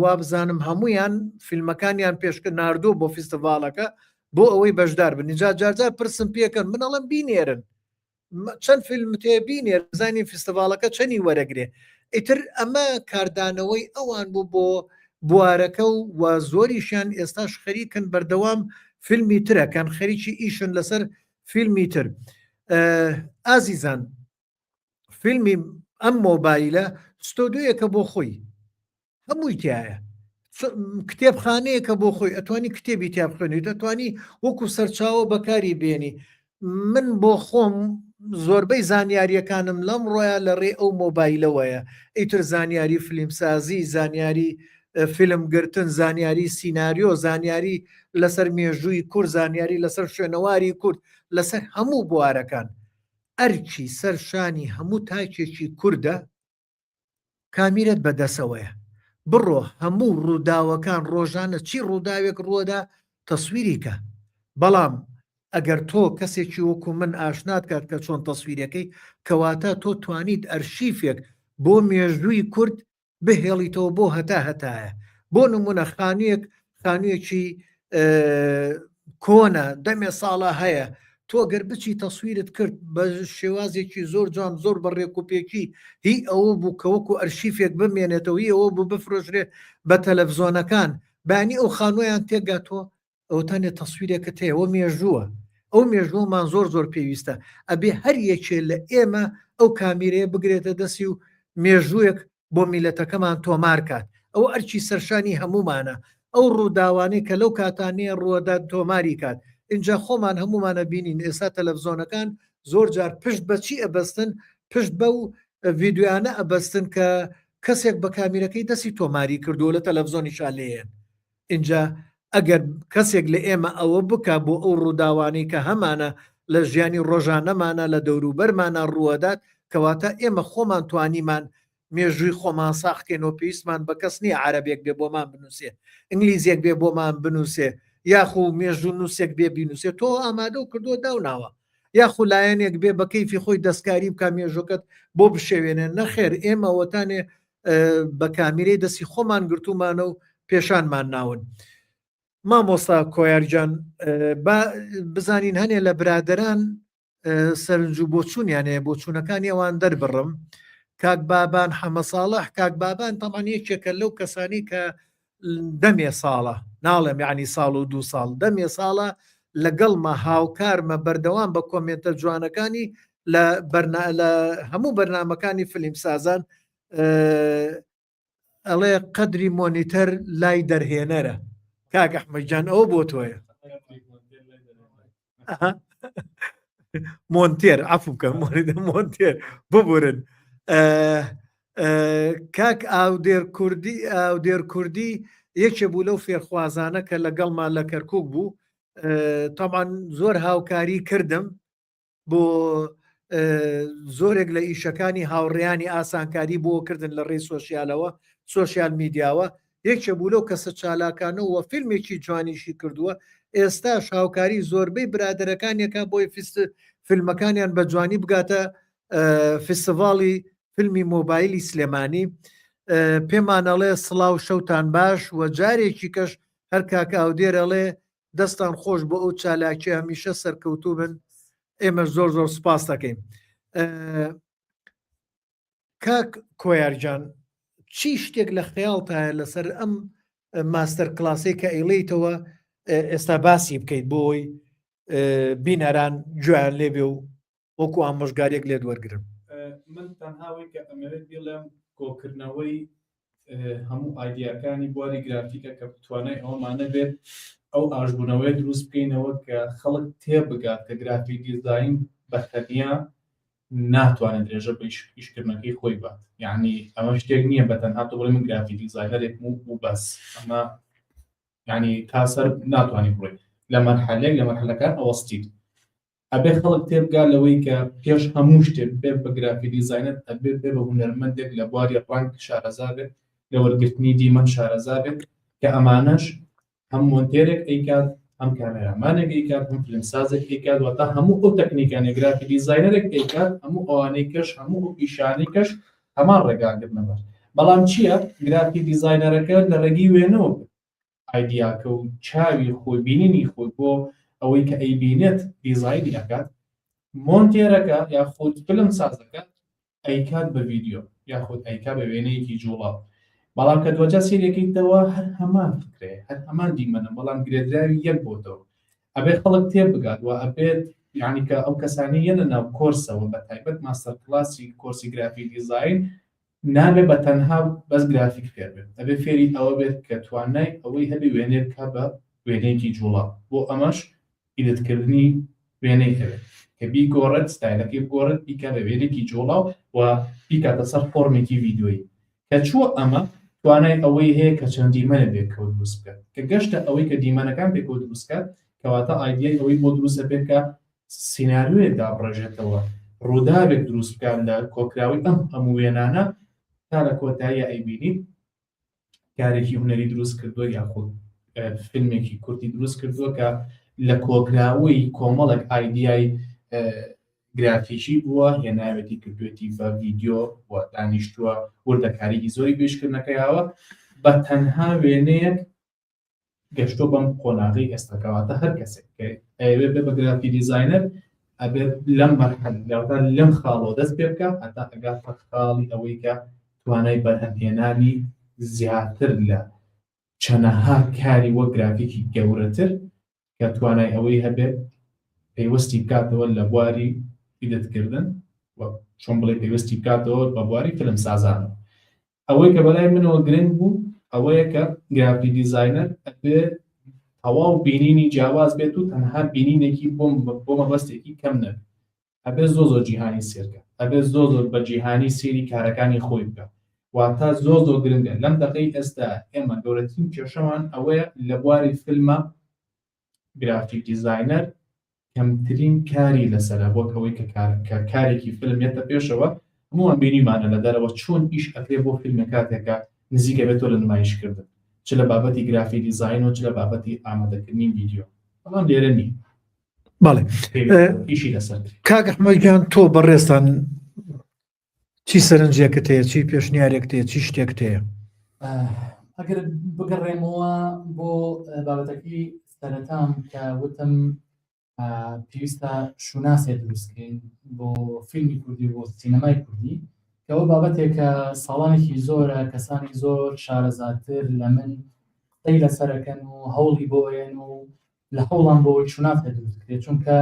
وابزانم هەمویان فیلمەکانیان پێشکە ناردۆ بۆ فیستیڤاڵەکە بۆ ئەوەی بەشدار بن جا جارجار پرسم پێکەن من ئەڵم بینێرن چەند فیلم تێ بینێر بزانین فیستیڤاڵەکە چەنی وەرەگرێ ئیتر ئەمە کاردانەوەی ئەوان بوو بۆ بوارەکە و و زۆریشیان ئێستاش خەریکن بەردەوام فیلمی ترەکەن خەریکی ئیشن لەسەر فیلمی تر ئازیزان فیلمی ئەم مۆبایلە ستۆدیۆیەکە بۆ خۆی هەمووی تایە کتێبخانەیەکە بۆ خۆی ئەتوانی کتێبی تیا بخوێنیت دەتوانی وەکو سەرچاوە بەکاری بێنی من بۆ خۆم زۆربەی زانیاریەکانم لەم ڕۆیە لە ڕێ ئەو مۆبایلەوەیە ئیتر زانیاری فلیمسازی زانیاری فیلم گرتن زانیاری سیناریۆ زانیاری لەسەر مێژووی کورد زانیاری لەسەر شوێنەواری کورد لەسەر هەموو بوارەکان ئەرکی سەر شانی هەموو تاکێکی کوردە کامیرەت بەدەسەوەیە بڕۆ هەموو ڕووداوەکان ڕۆژانە چی ڕووداوێک ڕووەدا تەسویری کە بەڵام ئەگەر تۆ کەسێکی وەکو من ئاشنات کات کە چۆن تەسویرەکەی کەواتە تۆ توانیت ئەرشیفێک بۆ مێژووی کورد بهێڵیتەوە بۆ هەتا هەتایە بۆ نمونە خانوویەک خانوویەکی کۆنە دەمێ ساڵە هەیە تۆ گەر بچی تەسویرت کرد بە شێوازێکی زۆر جوان زۆر بە ڕێک و پێکی هی ئەوە بوو کە وەکو ئەرشیفێک بمێنێتەوە هی ئەوە بوو بفرۆشرێ بە تەلەفزۆنەکان بانی ئەو خانوویان تێگا تۆ ئەوتانێ تەسویرێکت هەیە ئەوە مێژووە ئەو مێژوومان زۆر زۆر پێویستە ئەبێ هەر یەکێ لە ئێمە ئەو کامیرەیە بگرێتە دەستی و مێژوویەک بۆ میلەتەکەمان تۆمار کات ئەوە ئەرکی سەرشانی هەموومانە ئەو ڕووداوانەی کە لەو کاتانەیە ڕووەدا تۆماری کات ئینجا خۆمان هەموومانە بینین ئێستا تەلەفزۆنەکان زۆر جار پشت بەچی ئەبەستن پشت بەو ڤیدیۆیانە ئەبەستن کە کەسێک بە کامیرەکەی دەستی تۆماری کردووە لە تەلەفزۆنیشا لێیەن ئینجا ئەگەر کەسێک لە ئێمە ئەوە بکا بۆ ئەو ڕووداوانەی کە هەمانە لە ژیانی ڕۆژانەمانە لە دەوروبەرمانە ڕووەدات کەواتە ئێمە خۆمان توانیمان مێژووی خۆمان ساخ کەینەوە پێویستمان بە کەس نییە عەرەبێک بێ بۆمان بنووسێ ئینگلیزێک بێ بۆمان بنووسێ یاخو مێژوو نووسێک بێ بینووسێ تۆ ئامادە و کردووە داوناوە یاخو لایەنێک بێ بە کەیفی خۆی دەستکاری بکە مێژوەکەت بۆ بشێوێنێ نەخێر ئێمە وەتانێ بە کامیرەی دەستی خۆمان گرتومانە و پێشانمان ناون مامۆستا کۆیارجان با بزانین هەنێ لە برادران سەرنج و بۆچوونیان هەیە بۆچوونەکانی ئەوان دەربڕم کاک بابان حەمە ساڵح کاک بابان تەمان یەکێکە لەو کەسانی کە دەمێ ساڵە ناڵێم یعنی ساڵ و دوو ساڵ دەمێ ساڵە لەگەڵمە هاوکارمە بەردەوام بە کۆمێنتە جوانەکانی لە بەرنا لە هەموو بەرنمەکانی فلیم سازان ئەڵێ قەدری مۆنیتەر لای دەرهێنەرە کاک ئەحمەدجان ئەوە بۆ تۆیە مۆنتێر عفو بکە مۆنتێر ببورن کاک ئاودێر کوردی ئاودێر کوردی یەکێ بوو لەو فێرخوازانە کە لەگەڵمان لە کەرکک بوو تامان زۆر هاوکاری کردم بۆ زۆرێک لە ئیشەکانی هاوڕێیانی ئاسانکاری بۆ کردن لە ڕێی سۆسیالەوە سۆسیال میدیاوە. یەکێ بوو لەو کەسە چالاکانە و فیلمێکی جوانیشی کردووە ئێستاش هاوکاری زۆربەی برادەرەکانیەکە بۆی فیست فیلمەکانیان بە جوانی بگاتە فیستیڤاڵی فیلمی مۆبایلی سلێمانی پێمان ئەڵێ سڵاو شەوتان باش و جارێکی کەش هەر کاک ئاودێر ئەڵێ دەستان خۆش بۆ ئەو چالاکی هەمیشە سەرکەوتوو بن ئێمە زۆر زۆر سپاس دەکەین کاک کۆیار گیان چی شتێک لە خەیاڵتایە لەسەر ئەم ماستەر کلاسەی کە ئەیڵێیتەوە ئێستا باسی بکەیت بۆی بینەران گوێیان لێبێ و وەکو ئامۆژگاریەک لێت وەرگرن؟ من تەنها ئەوەی کە ئەمەوێت بیڵێم کۆکردنەوەی هەموو ئایدیاکانی بواری گرافیکە کە توانای ئەوەمان نەبێت ئەو ئاشبوونەوەی دروست بکەینەوە کە خەڵک تێبگات کە گرافیک دیزاین بە تەنیا ناتوانێت درێژە بە ئیشکردنەکەی خۆی بات یعنی ئەمە شتێک نییە بە تەنها تۆ بڵێ من گرافیک دیزاینەرێکم و بەس ئەمە یعنی تا سەر ناتوانانی بڕۆی لە مەرحەلێک لە مەرحەلەکان ئەوەستیت ئەبێ خەڵک تێبگا لەوەی کە پێش هەموو شتێک بێ بە گرافیک دیزاینەر ئەبێ بێ بە هونەرمەندێک لە بواری ڕەنگ شارەزا بێت لە وەرگرتنی دیمەن شارەزا بێت کە ئەمانەش هەم مۆنتێرێک ئەیکات هەم کامێرامانێک ئەیکات هەم فیلمسازێک ئەیکات واتە هەموو ئەو تەکنیکانەی گرافیک دیزاینەرێک ئەیکات هەموو ئەوانەی کەش هەموو ئەو ئیشانەی کەش هەمان ڕێگا گرنەبەر بەڵام چییە گرافیک دیزاینەرەکە لە ڕێگەی وێنەوە ئایدیاکە و چاوی خۆی بینینی خۆی بۆ ئەوەی کە ئەیبینێت دیزاینی ئەکات مۆنتێرەکە یاخود فیلم سازەکە ئەیکات بە ڤیدیۆ یاخود ئەیکا بە وێنەیەکی جوڵە بەڵام کە دوجار سەیرەکەیتەوە هەر هەمان فکرەیە هەر هەمان دیمەنە بەڵام گرێدراوی یەک بۆتەوە ئەبێت خەڵک تێ بگات و ئەبێت یعنی کە ئەو کەسانی یەنە ناو کۆرسەوە بە تایبەت ماستەر کلاسی کۆرسی گرافیک دیزاین نابێ بە تەنها بەس گرافیک فێر بێت ئەبێ فێری ئەوە بێت کە توانای ئەوەی هەبێ وێنەیە بکا بە وێنەیەکی جوڵە بۆ ئەمەش edit کردنی وێنەی هەبێت کە بیگۆڕێت ستایلەکەی بگۆڕێت بیکا بە وێنێکی جوڵە و بیکاتە سەر فۆرمێکی ڤیدیۆیی کە چووە ئەمە توانای ئەوەی هەیە کە چەند دیمەنە پێکەوە دروست بکات کە گەشتە ئەوەی کە دیمەنەکان پێکەوە دروست کات کەواتە ئایدیای ئەوەی بۆ دروستە بێت کە سیناریۆیەک دابڕێژێتەوە، ڕووداوێک دروست بکات لە کۆکراوەی ئەم هەموو وێنانە تا لە کۆتاییە ئەیبینیت کارێکی هونەری دروست کردووە یاخود فیلمێکی کورتی دروست کردووە کە لە کۆکراوەی کۆمەڵێک ئایدیای گرافیکی بووە هێناوێتی کردوێتی بە ڤیدیۆ و دانیشتووە وردەکاریی زۆری پێشکردنەکەیاوە بە تەنها وێنەیەک گەشتۆ بەم قۆناغەی ئێستا کەواتە هەر کەسێک کە ئەیەوێت بێ بە گرافیک دیزاینەر ئەبێت لەم مەرحەلە لەم خاڵەوە دەست پێ بکە هەتا ئەگاتە خاڵی ئەوەی کە توانای بەرهەمهێنانی زیاتر لە چەنەها کاری وەک گرافیکی گەورەتر کە توانای ئەوەی هەبێت پەیوەستی بکاتەوە لە بواری edit کردن و چۆن بڵێ پەیوەستی بکاتەوە بە بواری فیلم سازانەوە ئەوەی کە بەلای منەوە گرنگ بوو ئەوەیە کە گرافیک دیزاینەر ئەبێ تەواو بینینی جیاواز بێت و تەنها بینینێکی بۆ مەبەستێکی کەم نەبێت ئەبێ زۆ زۆر جیهانی سێرکە ئەبێ زۆ زۆر بە جیهانی سێری کارەکانی خۆی بکە واتە زۆ زۆر گرنگە لەم دەقەی ئێستا ئێمە گەورەترین کێشەمان ئەوەیە لە بواری فیلمە گرافیک دیزاینەر کەمترین کاری لەسەرە وەک ئەوەی کە کار کە کارێکی فیلم یەتە پێشەوە هەمووان بینیمانە لە دەرەوە چۆن ئیش ئەکرێ بۆ فیلمە کاتێکە نزیکە بێتەوە لە نمایشکردن چ لە بابەتی گرافیک دیزاین و چ لە بابەتی ئامادەکردنی ڤیدیۆ بەڵام لێرە نی بەڵێ ئیشی لەسەر کاک ئەحمەد گیان تۆ بەڕێزتان چی سەرنجێکت هەیە چی پێشنیارێکت هەیە چی شتێکت هەیە؟ ئەگەر بگەڕێمەوە بۆ بابەتەکەی سەرەتام کە وتم پێویستە شوناسێ دروستکەین بۆ فیلمی کوردی بۆ سینەمای کوردی کەەوە بابەتێکە ساڵانێکی زۆرە کەسانی زۆر شارەزاتر لە من قسەی لەسەرەکەن و هەوڵی بۆیەن و لە هەوڵان بۆ شوناسێ دروستکرێت چونکە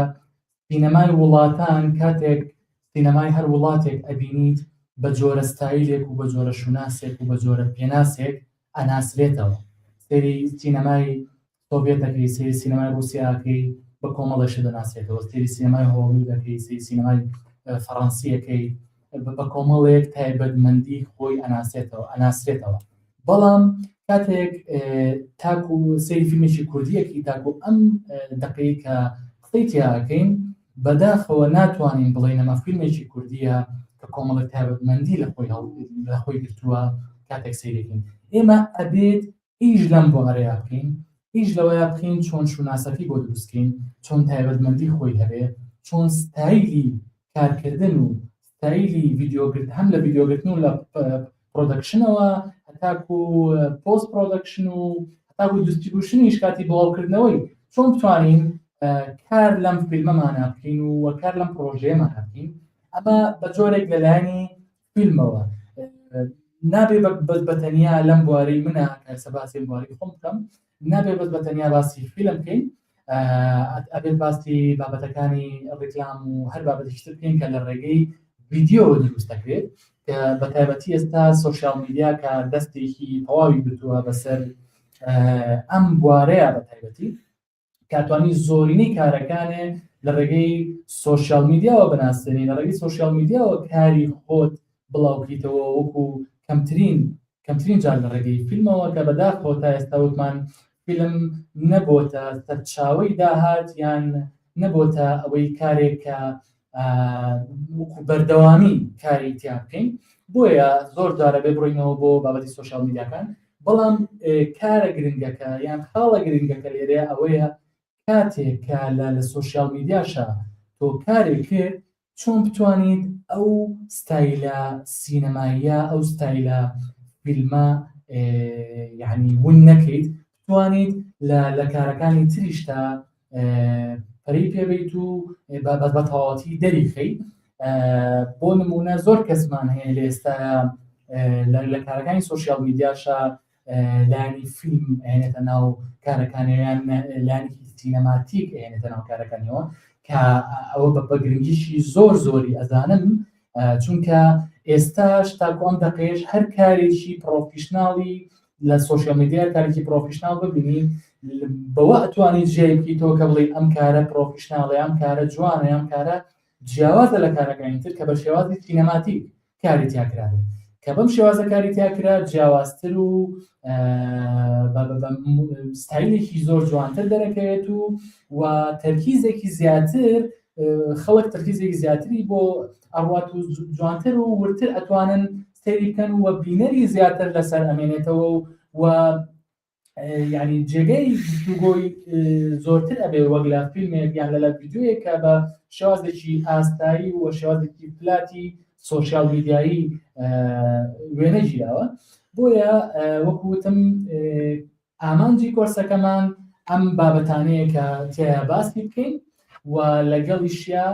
سینەمای وڵاتان کاتێک سینەمای هەر وڵاتێک ئەبینیت بە جۆرە ستایلێک و بە جۆرە شوناسێک و بە جۆرە پێناسێک ئەناسرێتەوە سەیری سینەمای سۆڤێتەکەی سەیری سینەمای ڕووسیاکەی بە کۆمەڵێک شت دەناسرێتەوە سەیری سینەمای هۆڵیودەکەی سەیری سینەمای فەڕەنسیەکەی بە کۆمەڵێک تایبەتمەندی خۆی ئەناسێتەوە ئەناسرێتەوە بەڵام کاتێک تاکو سەیری فیلمێکی کوردیەکی تاکو ئەم دقەی کە قسەی تیاکەین بەداخەوە ناتوانین بڵێین ئەمە فیلمێکی کوردیە کە کۆمەڵێک تایبەتمەندی لە خۆی لە خۆی گرتووە کاتێک سەیرەکەین. ئێمە ئەبێت ئیش لەم بوارەیا بکەین، ئیش لەوەیا بکەین چۆن شوناسەکەی بۆ دروست کەین، چۆن تایبەتمەندی خۆی هەبێ، چۆن ستایلی کارکردن و ستایلی ڤیدیۆگرت هەم لە ڤیدیۆگرتن و لە production ەوە هەتاکو post production و هەتاکو distribution یش کاتی بڵاوکردنەوەی چۆن بتوانین کار لەم فیلمەمانە بکەین و کار لەم پرۆژەیەمانە بکەین ئەمە بە جۆرێک لەلایەنی فیلمەوە نابێ بەس بە تەنیا لەم بوارەی منە کە باسی بواری خۆم بکەم نابێ بەس بە تەنیا باسی فیلم بکەین ئەبێت باسی بابەتەکانی ڕیکلام و هەر بابەتێکی تر بکەین کە لە ڕێگەی ڤیدیۆوە دروست دەکرێت کە بە تایبەتی ئێستا social media کە دەستێکی تەواوی گرتووە بەسەر ئەم بوارەیە بە تایبەتی کاتوانی زۆرینەی کارەکانێ لە ڕێگەی social media وە بناسێنی لە ڕێگەی social media وە کاری خۆت بڵاوکەیتەوە وەکو کەمترین کەمترین جار لە ڕێگەی فیلمەوە کە بەداخەوە تا ئێستا وتمان فیلم نەبۆتە سەرچاوەی داهات یان نەبۆتە ئەوەی کارێک کە وەکو بەردەوامی کاری تیا بکەین بۆیە زۆر جارە بێ بڕینەوە بۆ بابەتی social media کان بەڵام کارە گرنگەکە یان خاڵە گرنگەکە لێرەیە ئەوەیە کاتێک کە لە لە social media شا تۆ کارێک کرد چۆن بتوانیت ئەو ستایلە سینەماییە ئەو ستایلە فیلمە یعنی ون نەکەیت بتوانیت لە لە کارەکانی تریشتا پەرەی پێبیت و بە تەواوەتی دەریخەیت بۆ نمونە زۆر کەسمان هەیە لە ئێستا لە کارەکانی social media شا لانی فیلم ئەهێنێتە ناو کارەکانیان لانێکی cinematic ئەهێنێتە ناو کارەکانیەوە کە ئەوە بە گرنگیشی زۆر زۆری ئەزانم چونکە ئێستاش تاکو ئەم دەقەیەش هەر کارێکی professional ی لە social media کارێکی professional ببینی بەوە ئەتوانی جیای بکەیتەوە کە بڵێ ئەم کارە professional ە ئەم کارە جوانە ئەم کارە جیاوازە لە کارەکانی تر کە بە شێوازی cinematic کاری تیا کرابێت کە بەم شێوازە کاری تیا کرا جیاوازتر و ستایلێکی زۆر جوانتر دەرەکەوێت و و تەرکیزێکی زیاتر خەڵک تەرکیزێکی زیاتری بۆ ئەڕوات و جوانتر و ورتر ئەتوانن سەیری بکەن و بینەری زیاتر لەسەر ئەمێنێتەوە و یعنی جێگەی گفتوگۆی زۆرتر ئەبێ وەک لە فیلمێک یان لە لە ڤیدیۆیەک کە بە شێوازێکی ئاستایی و شێوازێکی flat ی social media یی وێنە گیراوە بۆیە وەکو وتم ئامانجی کۆرسەکەمان ئەم بابەتانەیە کە تێیا باسی بکەین و لەگەڵیشیا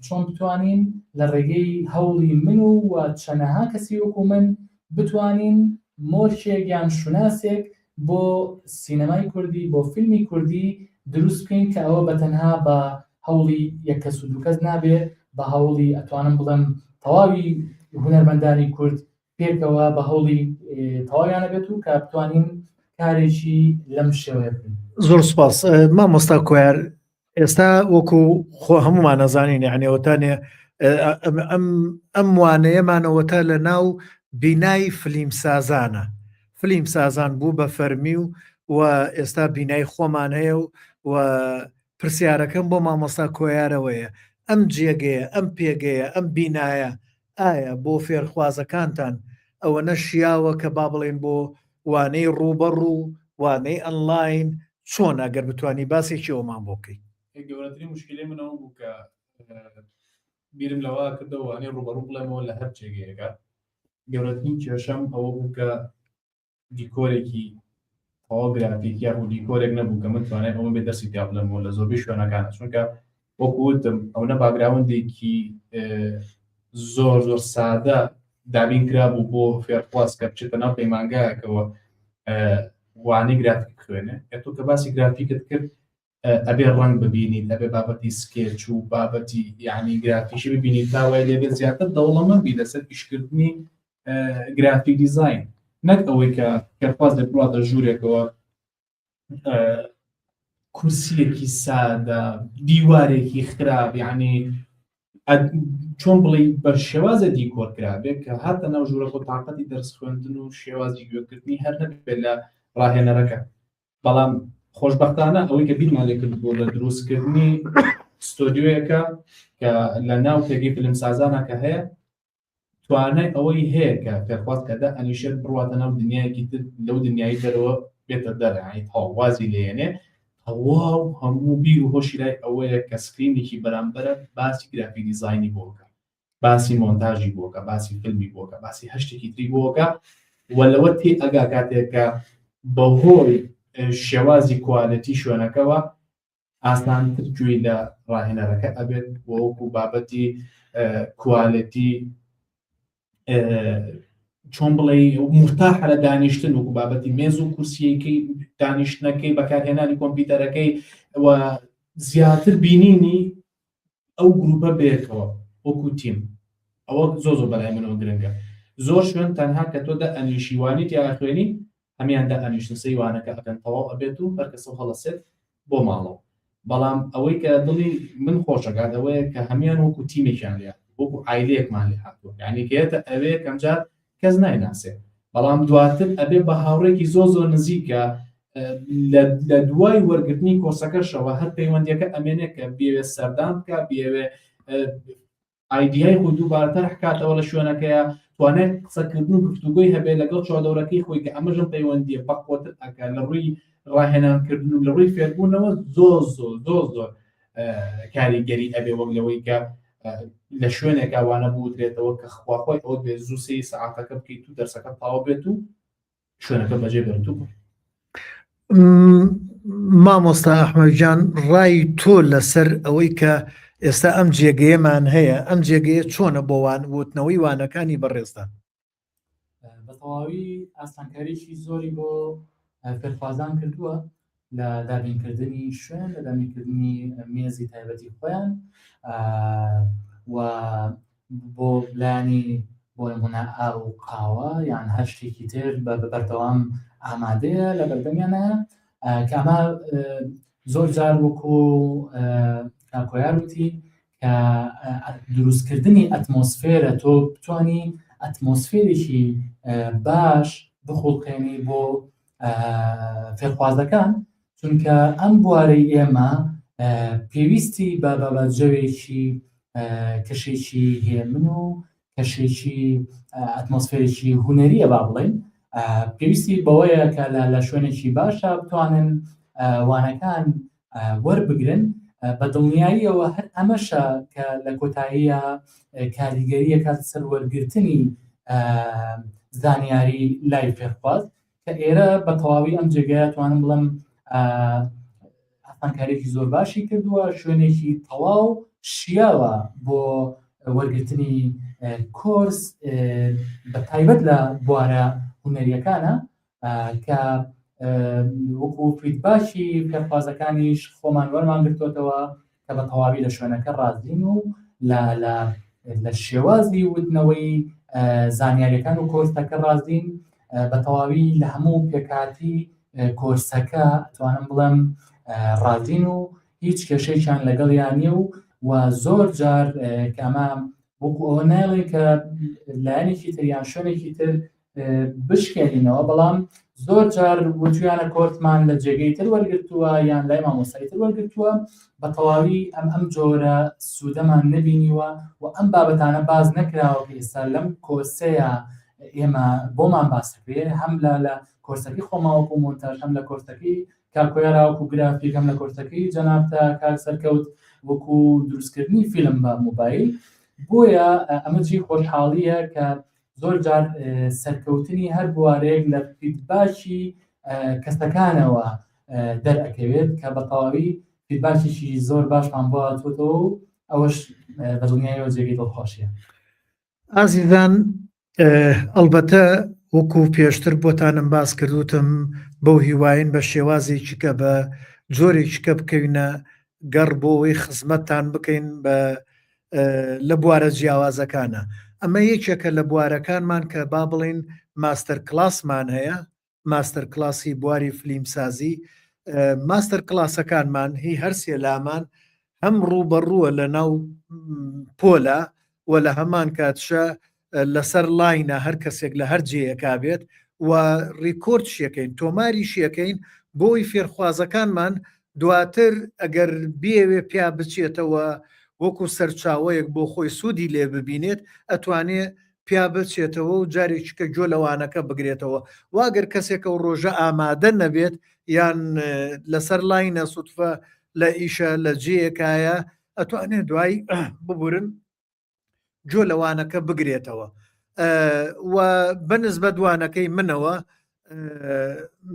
چۆن بتوانین لە ڕێگەی هەوڵی من و و چەنەها کەسی وەکو من بتوانین مۆرکێک یان شوناسێک بۆ سینەمای کوردی بۆ فیلمی کوردی دروست بکەین کە ئەوە بە تەنها بە هەوڵی یەک کەس و دوو کەس نابێ بە هەوڵی ئەتوانم بڵێم تەواوی هونەرمەندانی کورد پێکەوە بە هەوڵی تەواویانە بێت و کە بتوانین کارێکی لەم شێوەیە بکەین. زۆر سپاس مامۆستا کۆیار ئێستا وەکو خۆ هەمومان ئەزانین یعنی ئەوتانێ ئەم ئەم وانەیەمانەوە تا لە ناو بینای فلیم سازانە فلیم سازان بوو بە فەرمی و و ئێستا بینای خۆمان هەیە و و پرسیارەکەم بۆ مامۆستا کۆیارەوەیە ئەم جێگەیە ئەم پێگەیە ئەم بینایە ئایا بۆ فێرخوازەکانتان ئەوەنە شیاوە کە با بڵێین بۆ وانەی ڕووبەڕوو، وانەی ئەنلاین، چۆن ئەگەر بتوانی باسێکی ئەومان بۆ بکەی؟ گەورەترین موشکیلەی من ئەوە بوو کە بیرم لەوە کردەوە وانەی ڕووبەڕوو بڵێمەوە لە هەر جێگەیەکە گەورەترین کێشەم ئەوە بوو کە دیکۆرێکی تەواو گرافیک یاخود دیکۆرێک نەبوو کە من توانای ئەوەم بێ دەرسی تیا بڵێمەوە لە زۆربەی شوێنەکانە چونکە وەکو وتم ئەوەنە background ێکی زۆر زۆر سادە دابین کرابوو بۆ فێرخواز کە بچێتە ناو پەیمانگایەکەوە وانەی گرافیک بخوێنێ تۆ کە باسی گرافیکت کرد ئەبێ ڕەنگ ببینیت ئەبێ بابەتی sketch و بابەتی یعنی گرافیکی ببینیت تا وای لێبێت زیاتر دەوڵەمەند بی لەسەر ئیشکردنی graphic design نەک ئەوەی کە فێرخوازێک بڕاتە ژوورێکەوە کورسیەکی سادە دیوارێکی خراپ یعنی چۆن بڵێ بە شێوازە دیکۆر کرابێت کە هاتە ناو ژوورەکە تااقەتی دەرس خوێندن و شێوازی گوێکردنی هەر نەبێت لە ڕاهێنەرەکە بەڵام خۆشبەختانە ئەوەی کە بیرمان لێ کردبوو لە دروستکردنی ستۆدیۆیەکە کە لە ناو پێگەی فیلمسازانە کە هەیە. توانای ئەوەی هەیە کە فێرخواز کە دائەنیشێت بڕواتە ناو دنیایەکی تر لەو دنیای دەرەوە بێتە دەرە یانی تەواو وازی لێنێ تەواو هەموو بیر و هۆشی لای ئەوەیە کە screen ێکی بەرامبەرە باسی گرافیک دیزاینی بۆ بکە باسی مۆنتاژی بۆ بکە باسی فیلمی بۆ بکە باسی هەر شتێکی تری بۆ بکە و لەوە تێ ئەگا کاتێک کە بەهۆی شێوازی quality شوێنەکەوە ئاسانتر گوێی لە ڕاهێنەرەکە ئەبێت وەکو بابەتی quality چۆن بڵێ مرتاحە لە دانیشتن وەکو بابەتی مێز و کورسیەکەی دانیشتنەکەی بەکارهێنانی کۆمپیوتەرەکەی و زیاتر بینینی ئەو گروپە بێکەوە وەکو تیم ئەوە زۆ زۆر بەلای منەوە گرنگە زۆر شوێن تەنها کە تۆ دە ئەنیشیوانی تیا خوێنی هەمیان دە ئەنیشتن سەی وانەکە ئەکەن تەواو ئەبێت و هەر کەسە هەڵەسێت بۆ ماڵەوە بەڵام ئەوەی کە دڵی من خۆشەکات ئەوەیە کە هەمیان وەکو تیمێکیان لێ وەکو عایلەیەکمان لێ هاتووە یعنی کێتە ئەوێ کەمجار کەس نایناسێ بەڵام دواتر ئەبێ بە هاوڕێکی زۆر زۆر نزیکە لە دوای وەرگرتنی کۆرسەکەشەوە هەر پەیوەندیەکە ئەمێنێ کە بێوێ سەردان بکە بێوێ ئایدیای خۆی دووبارە تەرح کاتەوە لە شوێنەکەیە توانای قسەکردن و گفتوگۆی هەبێ لەگەڵ چواردەورەکەی خۆی کە ئەمەژم پەیوەندیە بەقوەتر ئەکا لە ڕووی ڕاهێنانکردن و لە ڕووی فێربوونەوە زۆر زۆر زۆر زۆر کاریگەری ئەبێ وەک لەوەی کە لە شوێنێکا وانە بوترێتەوە کە خواخوای ئەوە بێ زوو سێ سەعاتەکە بکەیت و دەرسەکە تەواو بێت و شوێنەکە بەجێ بێت و مامۆستا ئەحمەد گیان ڕای تۆ لەسەر ئەوەی کە ئێستا ئەم جێگەیەمان هەیە ئەم جێگەیە چۆنە بۆ وان وتنەوەی وانەکانی بەڕێزتان؟ بە تەواوی ئاسانکاریی زۆری بۆ فێرخوازان کردووە لە دابینکردنی شوێن لە دابینکردنی مێزی تایبەتی خۆیان و بۆ لایەنی بۆ نمونە ئاو و قاوە یان هەر شتێکی تر بە بەردەوام ئامادەیە لە بەردەمیانە کە ئەمە زۆر جار وەکو کاکۆیار وتی کە دروستکردنی ئەتمۆسفێرە تۆ بتانی ئەتمۆسفێرێکی باش بخوڵقێنی بۆ فێرخوازەکان چونکە ئەم بوارەی ئێمە پێویستی بە بە جەوێکی کەشێکی هێمن و کەشێکی ئەتمۆسفێرێکی هونەریە با بڵێین پێویستی بەوەیە کە لە لە شوێنێکی باشە بتوانن وانەکان وەربگرن بە دڵنیاییەوە هەر ئەمەشە کە لە کۆتاییە کاریگەریە کات سەر وەرگرتنی زانیاری لای فێرخواز کە ئێرە بە تەواوی ئەم جێگەیە توانم بڵم ئاسانکاریەکی زۆر باشی کردووە شوێنێکی تەواو شیاوە بۆ وەرگرتنی کۆرس بە تایبەت لە بوارە هونەریەکانە کە وەکو feedback ی فێرخوازەکانیش خۆمان وەرمان گرتوتەوە کە بە تەواوی لە شوێنەکە ڕازین و لە لە لە شێوازی وتنەوەی زانیاریەکان و کۆرسەکە ڕازین بە تەواوی لە هەموو پێکاتی کۆرسەکە توانم بڵێم ڕازین و هیچ کێشەیەکیان لەگەڵیان نییە و و زۆر جار کە ئەمە وەکو ئەوە نایڵێ کە لایەنێکی تر یان شوێنێکی تر بشکێنینەوە بەڵام زۆر جار وتویانە کۆرتمان لە جێگەی تر وەرگتووە یان لای مامۆستای تر وەرگتووە بە تەواوی ئەم ئەم جۆرە سوودەمان نەبینیوە و ئەم بابەتانە باز نەکراوە کە ئێستا لەم کۆرسەیە ئێمە بۆمان باسەکرێ هەم لە لە کۆرسەکەی خۆماوەکو مۆنتاژ هەم لە کۆرسەکەی کاک کۆیارا وەکو گرافیک هەم لە کۆرسەکەی جەنابتە کاک سەرکەوت وەکو دروستکردنی فیلم بە مۆبایل بۆیە ئەمە جی خۆشحاڵیە کە زۆر جار سەرکەوتنی هەر بوارێک لە feedback ی کەسەکانەوە دەرئەکەوێت کە بە تەواوی feedback ێکی زۆر باشمان بۆ هاتووەتەوە و ئەوەش بەدڵنیایەوە جێگەی دڵخۆشیە. ئازیزان ئەڵبەتە وەکو پێشتر بۆتانم باس کردوتم بەو هیواین بە شێوازێکی کە بە جۆرێکی کە بکەوینە گەڕ بۆ ئەوەی خزمەتتان بکەین بە لە بوارە جیاوازەکانە ئەمە یەکێکە لە بوارەکانمان کە با بڵین master class مان هەیە master class ی بواری فلیمسازی master class ەکانمان هی هەرسێ لامان هەم ڕووبەڕووە لە ناو پۆلە و لە هەمان کاتشە لەسەر line ە هەر کەسێک لە هەر جێیەکا بێت و record شیەکەین تۆماری شیەکەین بۆی فێرخوازەکانمان دواتر ئەگەر بیەوێ پیا بچێتەوە وەکو سەرچاوەیەک بۆ خۆی سوودی لێ ببینێت ئەتوانێ. پیا بچێتەوە و جارێکی کە گوێ لە وانەکە بگرێتەوە واگەر کەسێک ئەو ڕۆژە ئامادە نەبێت یان لەسەر لاینە سوتفە لە ئیشە لە جێیەکایە ئەتوانێت دوای ببورن گوێ لە وانەکە بگرێتەوە و بەنسبەت وانەکەی منەوە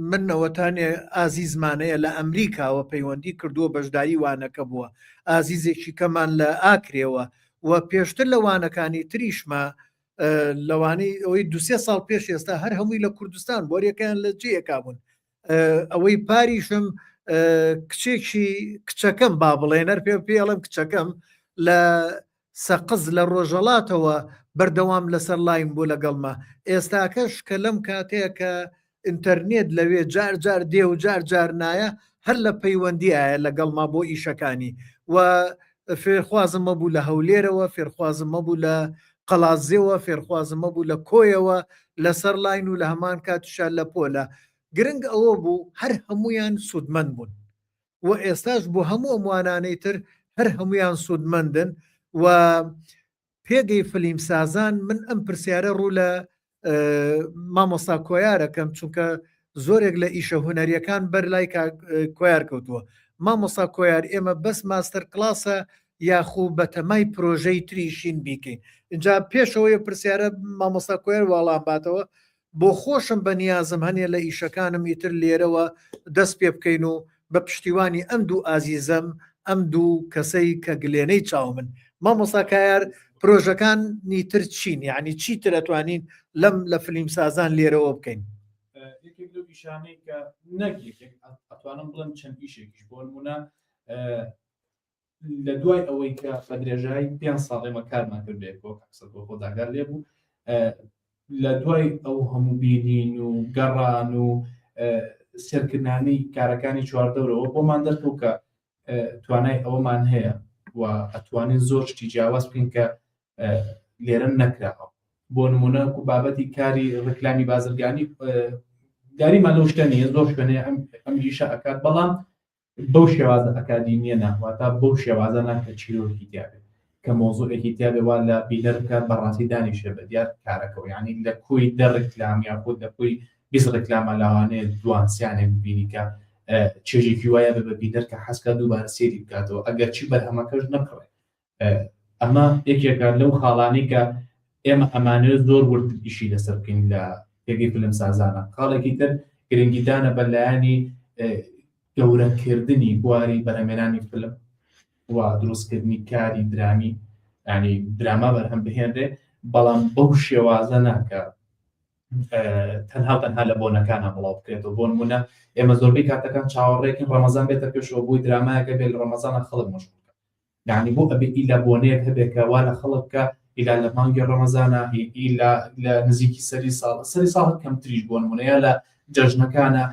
من نەوەتانێ ئازیزمانەیە لە ئەمریکاوە پەیوەندی کردووە بەشداری وانەکە بووە ئازیزێکی کەمان لە ئاکرێوە و پێشتر لە وانەکانی تریشما لەوانەی ئەوەی دوسێ ساڵ پێش ئێستا هەر هەمووی لە کوردستان بۆریەکەیان لە جێیەکا بوون ئەوەی پاریشم کچێکی کچەکەم با بڵێنەر پێ پێڵم کچەکەم لە سەقز لە ڕۆژەڵاتەوە بەردەوام لەسەر line بوو لەگەڵما، ئێستاکەش کە لەم کاتەیە کە ئینتەرنێت لەوێ جار جار دێ و جار جار نایە هەر لە پەیوەندیایە لەگەڵما بۆ ئیشەکانی و فێرخوازم مەبوو لە هەولێرەوە، فێرخوازم مەبوو لە قەڵادزێوە، فێرخوازم مەبوو لە کۆیەوە لەسەر line و لە هەمان کاتیشا لە پۆلە. گرنگ ئەوە بوو هەر هەموویان سوودمەند بوون. و ئێستاش بۆ هەموو ئەم وانانەی تر هەر هەمویان سوودمەندن و پێگەی فلیمسازان من ئەم پرسیارە ڕوو لە مامۆستا کۆیارەکەم چونکە زۆرێک لە ئیشە هوەریەکان بەر لای کۆیار کەوتووە مامۆستا کۆیار ئێمە بەس master class ە یاخو بەتەمای پرۆژەی تریشین بیکەین اینجا پێشەوەی پرسیارە مامۆستا کۆیار واڵام باتەوە بۆ خۆشم بە نیازم هەنێ لە ئیشەکانم ئیتر لێرەوە دەست پێ بکەین و بە پشتیوانی ئەم دوو ئازیزەم ئەم دوو کەسەی کە گلێنەی چاومن مامۆستا کایار پرۆژەکانی تر چین یعنی چیتر ئەتوانین لەم لە فلیمسازان لێرەوە بکەین؟ یەکێک لەو ئیشانەی کە نەک یەکێک ئەتوانم بڵێم چەند ئیشێکیش بۆ نمونە لە دوای ئەوەی کە بە درێژایی پێ ساڵ ئێمە کارمان کرد بێکەوە کاکسەر بۆ خۆداگار لێ بوو لە دوای ئەو هەموو بینین و گەڕان و سێرکردنانی کارەکانی چواردەورەوە بۆمان دەرکەوت کە توانای ئەوەمان هەیە و ئەتوانین زۆر شتی جیاواز بکەین کە لێرە نەکراوە بۆ نمونە و بابەتی کاری ڕکلامی بازرگانی داریمان لەو شتە نیە زۆر شوێنێ ئەم ئیشە ئەکات بەڵام بەو شێوازە ئەکادیمیە نا، واتا بەو شێوازە نا کە چیرۆکی تیا بێت، کە مەوزوعێکی تیا بێ وا لە بینەر بکات بە ڕاستی دانیشێ بە دیار کارەکەوە، یانی لە کۆی دە ڕیکلام یاخود لە کۆی 20 ڕیکلامە لاوانەیە دوان سیانێک ببینی کە چێژێکی وایە بێ بە بینەر کە حەز کات دووبارە سەیری بکاتەوە ئەگەرچی بەرهەمەکەش نەکڕێ. ئەمە یەکێکە لەو خاڵانەی کە ئێمە ئەمانەوێت زۆر وردتر ئیشی لەسەر بکەین لە پێگەی فیلمسازانە. خاڵێکی تر گرنگیدانە بە لایەنی گەورەکردنی بواری بەرهەمێنانی فیلم و دروستکردنی کاری درامی ینی دراما بەرهەم بهێنرێ بەڵام بەو شێوازە ناکە تەنها تەنها لە بۆنەکانە بڵاو بکرێتەوە بۆ نمونە ئێمە زۆربەی کاتەکان چاوەڕێکین ڕەمەزان بێتە پێشەوە بۆی درامایەکە بێت لە ڕەمەزانە خەڵک مەشغوڵ یانی بۆ ئەبێ ئیلا بۆنەیەک هەبێ کە وا لە خەڵک بکا ئیلا لە مانگی ڕەمەزانە ئیلا لە نزیکی سەری ساڵ سەری ساڵ کەمتریش بۆ نمونە یا لە جەژنەکانە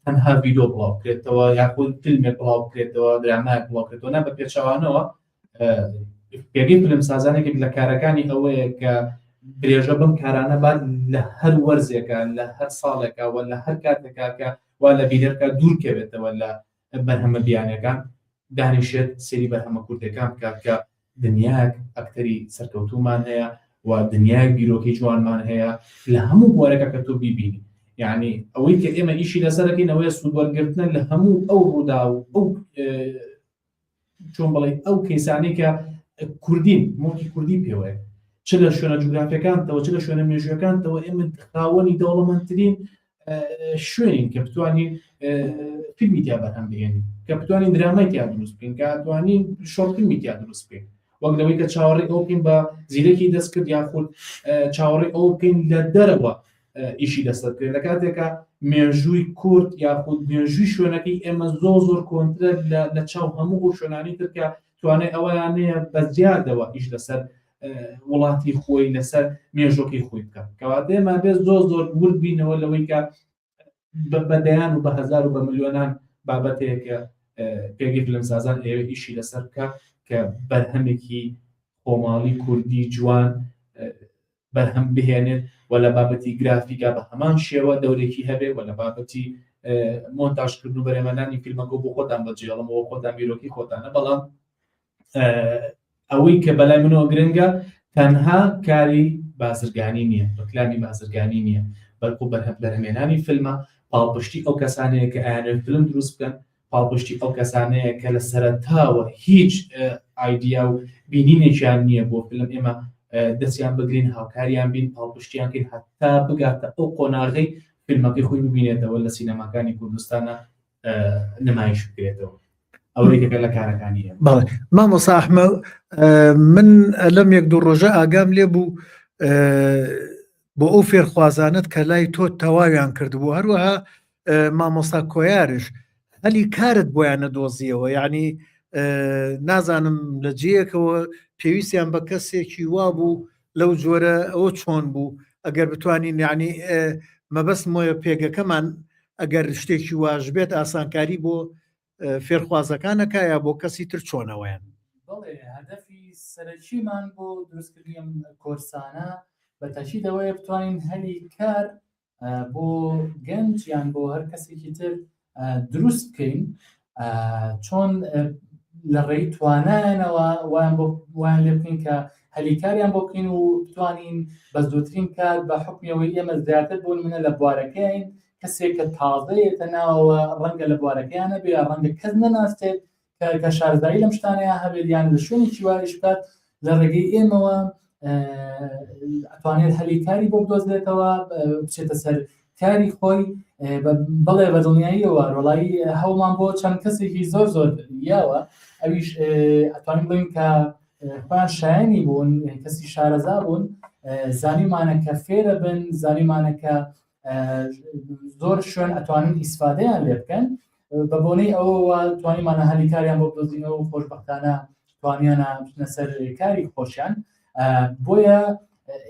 تەنها ڤیدۆ بڵاو بکرێتەوە یاخود فیلمێک بڵاو بکرێتەوە درامایەک بڵاو بکرێتەوە نا بە پێچەوانەوە پێگەی فیلم سازانێکێک لە کارەکانی ئەوەیە کە درێژە بەم کارانە بات لە هەر وەرزێکە لە هەر ساڵێکە و لە هەر کاتێکا کە وا لە بینەرکە دوور کەوێتەوە لە بەرهەمە بیانەکان دانیشێت سەیری بەرهەمە کوردەکان بکات کە دنیایەک ئەکتەری سەرکەوتومان هەیە و دنیایەک بیرۆکەی جوانمان هەیە لە هەموو بوارەکە کە تۆ بیبینی یعنی ئەوەی کە ئێمە ئیشی لەسەرەکەین ئەوەیە سوودوەرگرتنە لە هەموو ئەو ڕوودا و ئەو چۆن بڵێ ئەو کەیسانەی کە کوردین مۆکی کوردی پێوەیە چ لە شوێنە جوگرافیەکانتەوە چ لە شوێنە مێژوەکانتەوە ئێمە خاوەنی دەوڵەمەندترین شوێنین کە بتوانین فیلمی تیا بەرهەم بهێنین کە بتوانین درامای تیا دروست بکەین کە توانین short فیلمی تیا دروست بکەین وەک لەوەی کە چاوەڕێی ئەو بکەین بە زیرەکی دەستکرد یاخود چاوەڕێی ئەو بکەین لە دەرەوە ئیشی لەسەر بکرێت لە کاتێکە مێژووی کورد یاخود مێژووی شوێنەکەی ئێمە زۆر زۆر کۆنترە لە چاو هەموو ئەو شوێنانی تر کە توانای ئەوەیان هەیە بە زیادەوە ئیش لەسەر وڵاتی خۆی لەسەر مێژۆکەی خۆی بکە کەواتە ئێمە بێت زۆر زۆر ورد بینەوە لەوەی کە بە دەیان و بە هەزار و بە ملیۆنان بابەتەیە کە پێگەی فیلمسازان ئەوێ ئیشی لەسەر بکە کە بەرهەمێکی خۆماڵی کوردی جوان بەرهەم بهێنێت و لە بابەتی گرافیکا بە هەمان شێوە دەورێکی هەبێ و لە بابەتی مۆنتاژکردن و بەرهەمهێنانی فیلمەکە بۆ خۆتان بەجێڵمەوە خۆتان بیرۆکی خۆتانە بەڵام ئەوەی کە بەلای منەوە گرنگە تەنها کاری. بازرگانی نییە، ڕکلامی بازرگانی نییە، بەڵکو بەرهەم بەرهەمێنانی فیلمە، پاڵپشتی ئەو کەسانەیە کە ئەیانەوێت فیلم دروست بکەن، پاڵپشتی ئەو کەسانەیە کە لە سەرەتاوە هیچ ئایدیا و بینینێکیان نییە بۆ فیلم، ئێمە دەستیان بگرین، هاوکاریان بین، پاڵپشتیان کەین هەتا بگاتە ئەو قۆناغەی فیلمەکەی خۆی ببینێتەوە لە سینەماکانی کوردستانە نمایش بکرێتەوە. ئەو یەکێکە لە کارەکانی ئێمە. بەڵێ مامۆستا ئەحمە، من لەم یەک دوو ڕۆژە ئاگام لێ بوو بۆ ئەو فێرخوازانت کە لای تۆ تەواویان کردبوو، هەروەها مامۆستا کۆیارش هەلی کارت بۆیان نەدۆزیەوە، یعنی نازانم لە جێیەکەوە پێویستیان بە کەسێکی وا بوو لەو جۆرە، ئەوە چۆن بوو ئەگەر بتوانین یعنی مەبەستم وایە پێگەکەمان ئەگەر شتێکی واش بێت ئاسانکاری بۆ فێرخوازەکانەکە یا بۆ کەسی تر چۆنەوەیان؟ بەڵێ، هەدەفی سەرەکیمان بۆ دروستکردنی ئەم کۆرسانە بە تاکید ئەوەیە بتوانین هەلی کار بۆ گەنج یان بۆ هەر کەسێکی تر دروست بکەین، چۆن لە ڕێی توانایانەوە وایان بۆ وایان لێ بکەین کە هەلی کاریان بۆ بکەین و بتوانین بە زووترین کات بە حکمیەوەی ئێمە زیاتر بۆ منە لە بوارەکەین کەسێک کە تازە یەتە ناوەوە ڕەنگە لە بوارەکەیان نەبێ یا ڕەنگە کەس نەناسێت کە کە شارەزایی لەم شتانەیە هەبێت یان لە شوێنێکی وایش بکات لە ڕێگەی ئێمەوە ئەتوانێت هەلی کاری بۆ بدۆزرێتەوە بچێتە سەر کاری خۆی. بەڵێ بە دڵنیاییەوە ڕۆڵایی هەوڵمان بۆ چەند کەسێکی زۆر زۆر یاوە، ئەویش ئەتوانین بڵێین کە خۆیان شایانی بوون، کەسی شارەزا بوون، زانیمانە کە فێرە بن، زانیمانە کە زۆر شوێن ئەتوانن ئیسفادەیان لێ بکەن. بە بۆنەی ئەوەوە توانیمانە هەلی کاریان بۆ بدۆزینەوە و خۆشببختانە توانیانە بچنە سەر کاری خۆشیان. بۆیە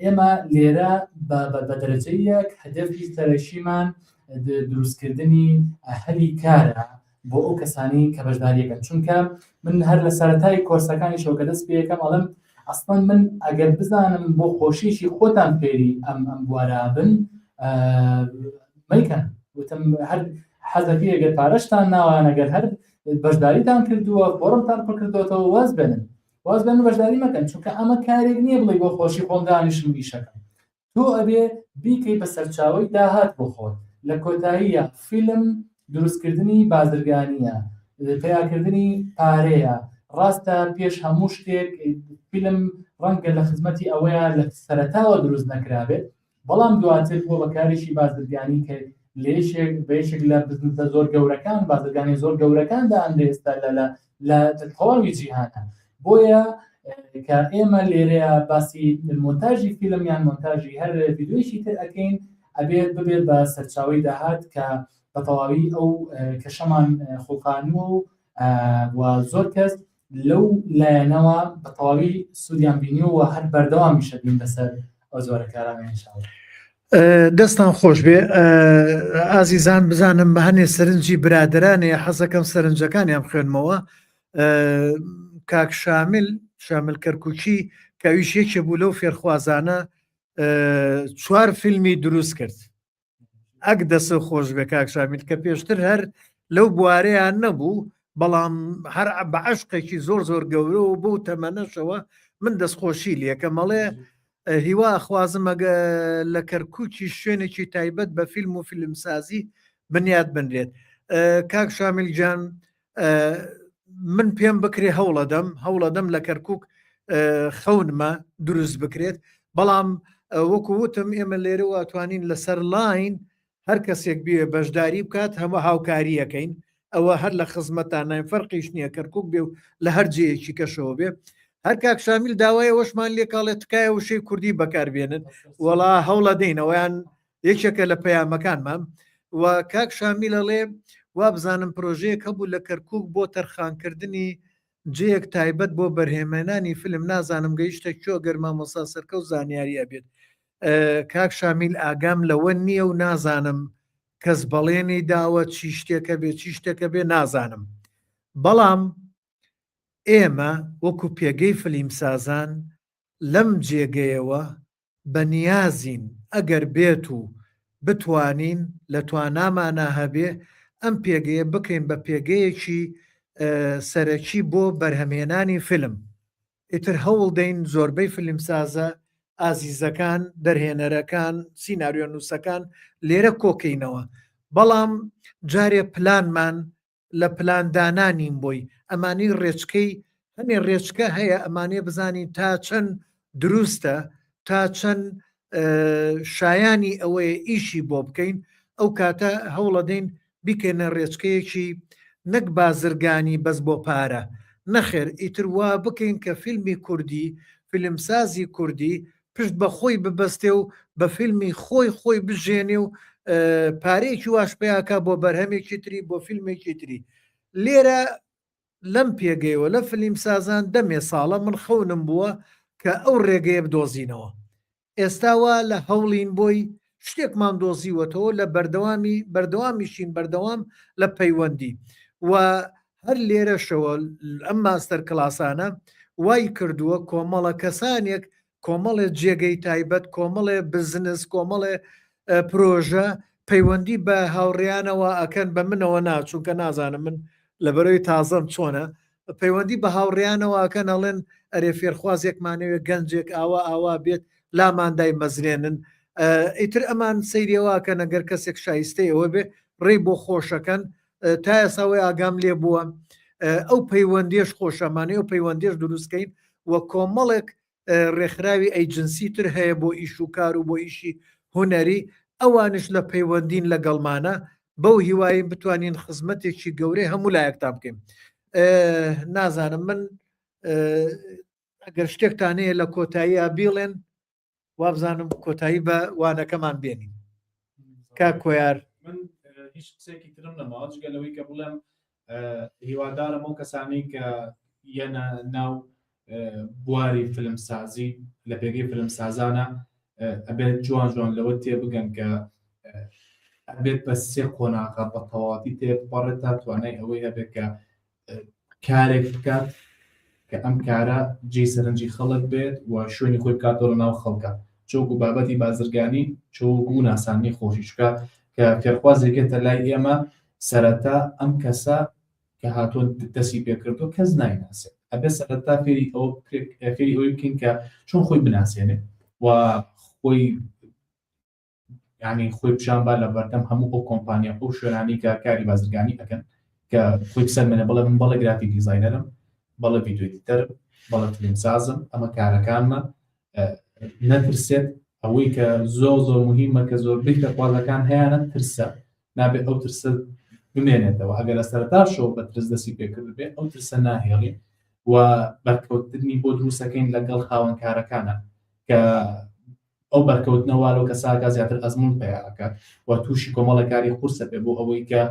ئێمە لێرە بە دەرەجەی یەک هەدەفی سەرەکیمان دروستکردنی هەلی کارە بۆ ئەو کەسانی کە بەشداریەکەن، چونکە من هەر لە سەرەتای کۆرسەکانی شەوکە دەست پێەکەم ئەڵم ئەسڵەن من ئەگەر بزانم بۆ خۆشیشی خۆتان فێری ئەم ئەم بوارە بن مەیکەن، وتم هەر حەزەکەی ئەگەر پارەشتان ناوان ئەگەر هەر بەشداریتان کردووە فۆڕمتان پڕ کردوێتەوە واز بێنن، واز بێنن بەشداری مەکەن، چونکە ئەمە کارێک نییە بڵێ بۆ خۆشی خۆم دانیشم ئیشەکەم. تۆ ئەبێ بیکەی بە سەرچاوەی داهات بۆ خۆت. لە کۆتاییە فیلم دروستکردنی بازرگانیە، پەیاکردنی پارەیە. ڕاستە پێش هەموو شتێک فیلم ڕەنگە لە خزمەتی ئەوەیە لە سەرەتاوە دروست نەکرابێت، بەڵام دواتر بووە بە کارێکی بازرگانی کە لە یەکێک بە یەکێک لە بزنسە زۆر گەورەکان، بازرگانی زۆر گەورەکان دائەنرێ ئێستا لە لە لە تەواوی جیهانە. بۆیە کە ئێمە لێرەیە باسی مۆنتاژی فیلم یان مۆنتاژی هەر ڤیدیۆیەکی تر ئەکەین، ئەبێت ببێت بە سەرچاوەی داهات کە بە تەواوی ئەو کەشەمان خوڵقانووە و و زۆر کەس لەو لایەنەوە بە تەواوی سوودیان بینیوە و هەر بەردەوامیشە بین لەسەر ئەو جۆرە کارانە ئینشاءاللە. دەستان خۆش بێ ئازیزان. بزانم بە هەنێ سەرنجی برادرانێ حەزەکەم سەرنجەکانیان بخوێنمەوە. کاک شامل، شامل کەرکوکی کە ئەویش یەکێ بوو لەو فێرخوازانە، چوار فیلمی دروست کرد. ئەک دەست خۆش بێ کاک شامیل کە پێشتر هەر لەو بوارەیان نەبوو، بەڵام هەر بە عەشقێکی زۆر زۆر گەورە و بەو تەمەنەشەوە من دەستخۆشی لەکەم. ئەڵێ هیوا ئەخوازم ئەگە لە کەرکوکی شوێنێکی تایبەت بە فیلم و فیلمسازی بنیات بنرێت. کاک شامیل گیان من پێم بکرێ هەوڵەدەم، هەوڵەدەم لە کەرکک خەونمە دروست بکرێت، بەڵام وەکو وتم ئێمە لێرەوە توانین لەسەر لاین هەر کەسێک بێ بەشداری بکات هەموو هاوکاریەکەین، ئەوە هەر لە خزمەتان ناین، فەرقیش نییە کەرکک بێ و لە هەر جێیەکی کەشەوە بێ. هەر کاک شامیل داوای ئەوەشمان لێکاڵێ تکایە وشەی کوردی بەکاربێنن، وەڵا هەوڵە دەینەوەیان یەکێکە لە پەیامەکانمان. و کاک شامیل ئەڵێ وابزانم پرۆژەیەک هەبوو لە کەرکک بۆ تەرخانکردنی جێیەک تایبەت بۆ بەرهێمێنانی فیلم، نازانم گەیشتە کوێ گەر مامۆستا سەرکەوت زانیاری ئەبێت. کاک شامیل ئاگام لەوە نییە و نازانم کەس بەڵێنی داوە چی شتێکە بێ چی شتێکە بێ نازانم، بەڵام ئێمە وەکو پێگەی فلیمسازان لەم جێگەیەوە بە نیازین ئەگەر بێت و بتوانین لە توانامانا هەبێ ئەم پێگەیە بکەین بە پێگەیەکی سەرەکی بۆ بەرهەمهێنانی فیلم. ئیتر هەوڵ دەین زۆربەی فیلمسازە ئازیزەکان، دەرهێنەرەکان، سیناریۆنووسەکان لێرە کۆکەینەوە. بەڵام جارێ پلانمان لە پلان دانانین بۆی، ئەمانی ڕێچکەی هەنێ ڕێچکە هەیە ئەمانێ بزانین تا چەند دروستە، تا چەند شایانی ئەوەیە ئیشی بۆ بکەین، ئەو کاتە هەوڵەدەین بیکەینە ڕێچکەیەکی نەک بازرگانی بەس بۆ پارە، نەخێر ئیتر وا بکەین کە فیلمی کوردی، فیلمسازی کوردی پشت بە خۆی ببەستێ و بە فیلمی خۆی خۆی بژێنێ و پارەیەکی واش پیاکا بۆ بەرهەمێکی تری بۆ فیلمێکی تری. لێرە لەم پێگەیەوە لە فلیمسازان دەمێ ساڵە من خەونم بووە کە ئەو ڕێگەیە بدۆزینەوە. ئێستا وا لە هەوڵین بۆی شتێکمان دۆزیوەتەوە لە بەردەوامی بەردەوامیشین بەردەوام لە پەیوەندی و هەر لێرەشەوە ئەم ماستەر کلاسانە وای کردووە کۆمەڵە کەسانێک کۆمەڵێ جێگەی تایبەت کۆمەڵێ بزنس کۆمەڵێ پرۆژە پەیوەندی بە هاوڕیانەوە ئەکەن بە منەوە نا چونکە نازانم من لەبەرەوەی تازەم چۆنە پەیوەندی بە هاوڕێیانەوە ئەکەن ئەڵێن ئەرێ فێرخوازێکمانەوێ گەنجێک ئاوا ئاوا بێت لامان دایمەزرێنن ئیتر ئەمان سەیری وا کەن ئەگەر کەسێک شایستەی ئەوە بێ ڕێی بۆ خۆشەکەن تا ئێستا ئاگام لێ بووە ئەو پەیوەندیش خۆشەمانەیە و پەیوەندیش دروستکەین و کۆمەڵێک ڕێکخراوی ئەیجنسی تر هەیە بۆ ئیش و کار و بۆ ئیشی هونەری ئەوانش لە پەیوەندین لەگەڵمانە بەو هیوایین بتوانین خزمەتێکی گەورەی هەموو لایەکتان بکەین نازانم من ئەگەر شتێکتان هەیە لە کۆتاییە بیڵێن وابزانم کۆتایی بە وانەکەمان بێنین کاک کۆیار. من هیچ قسەیەکی ترم نەماوە جگە لەوەی کە بڵێم هیوادارم ئەو کەسانەی کە یەنە ناو بواری فیلمسازی لە پێگەی فیلمسازانە ئەبێت جوان جوان لەوە تێبگەن کە ئەبێت بە سێ قۆناغە بە تەواتی تێپەڕێت تا توانای ئەوەی هەبێت کە کارێک بکات کە ئەم کارە جێی سەرنجی خەڵک بێت و شوێنی خۆی بکاتەوە لە ناو خەڵکە چۆک و بابەتی بازرگانی چۆک و ناسانی خۆشی چکە کە فێرخوازێکێتە لای ئێمە سەرەتا ئەم کەسە کە هاتووە دەستی پێکردو کەس نایناسێت ئەبێ سەرەتا فێری ئەوە فێری ئەوەی بکەین کە چۆن خۆی بناسێنێ و خۆی ینی خۆی پیشان با لە بەردەم هەموو ئەو کۆمپانیا ئەو شوێنانی کە کاری بازرگانی ئەکەن کە خۆی بسەلمێنێ بڵێ من بەڵێ graphic designer م بەڵێ video editor م بەڵێ فیلمسازم ئەمە کارەکانمە نەترسێت ئەوەی کە زۆر زۆر مهمە کە زۆربەی فێرخوازەکان هەیەە ترسە نابێت ئەو ترسە بمێنێتەوە ئەگەر لە سەرتاشەوە بە ترس دەستی پێکرد بێ ئەو ترسە ناهێڵی و بەرکەوتنی بۆ دروستەکەین لەگەڵ خاوەنکارەکانە کە ئەو بەرکەوتنە وا لەو کەساکە زیاتر ئەزمون پەیا ئەکات و تووشی کۆمەڵە کاری قورسە بێ بۆ ئەوەی کە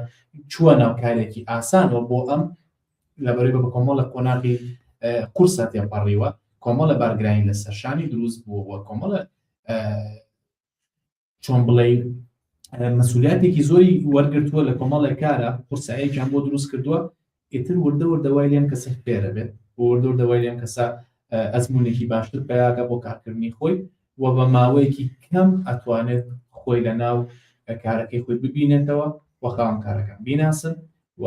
چووە ناو کارێکی ئاسانەوە بۆ ئەم لەبەرەی بە کۆمەڵە قۆناغی قورسە تێپەڕیوە کۆمەڵە بارگرانی لە سەرشانی دروست بووە کۆمەڵە چۆن بڵێ مەسولیاتێکی زۆری وەرگتووە لە کۆمەڵێک کارە قورسایەکیان بۆ دروست کردووە ئیتر وردە وردە وای لێم کەسە فێرە بێت وردە وردە وای لێم کەسە ئەزمونێکی باشتر پیاکە بۆ کارکردنی خۆی و بە ماوەیەکی کەم ئەتوانێت خۆی لە ناو کارەکەی خۆی ببینێتەوە و خاوەن کارەکان بیناسن و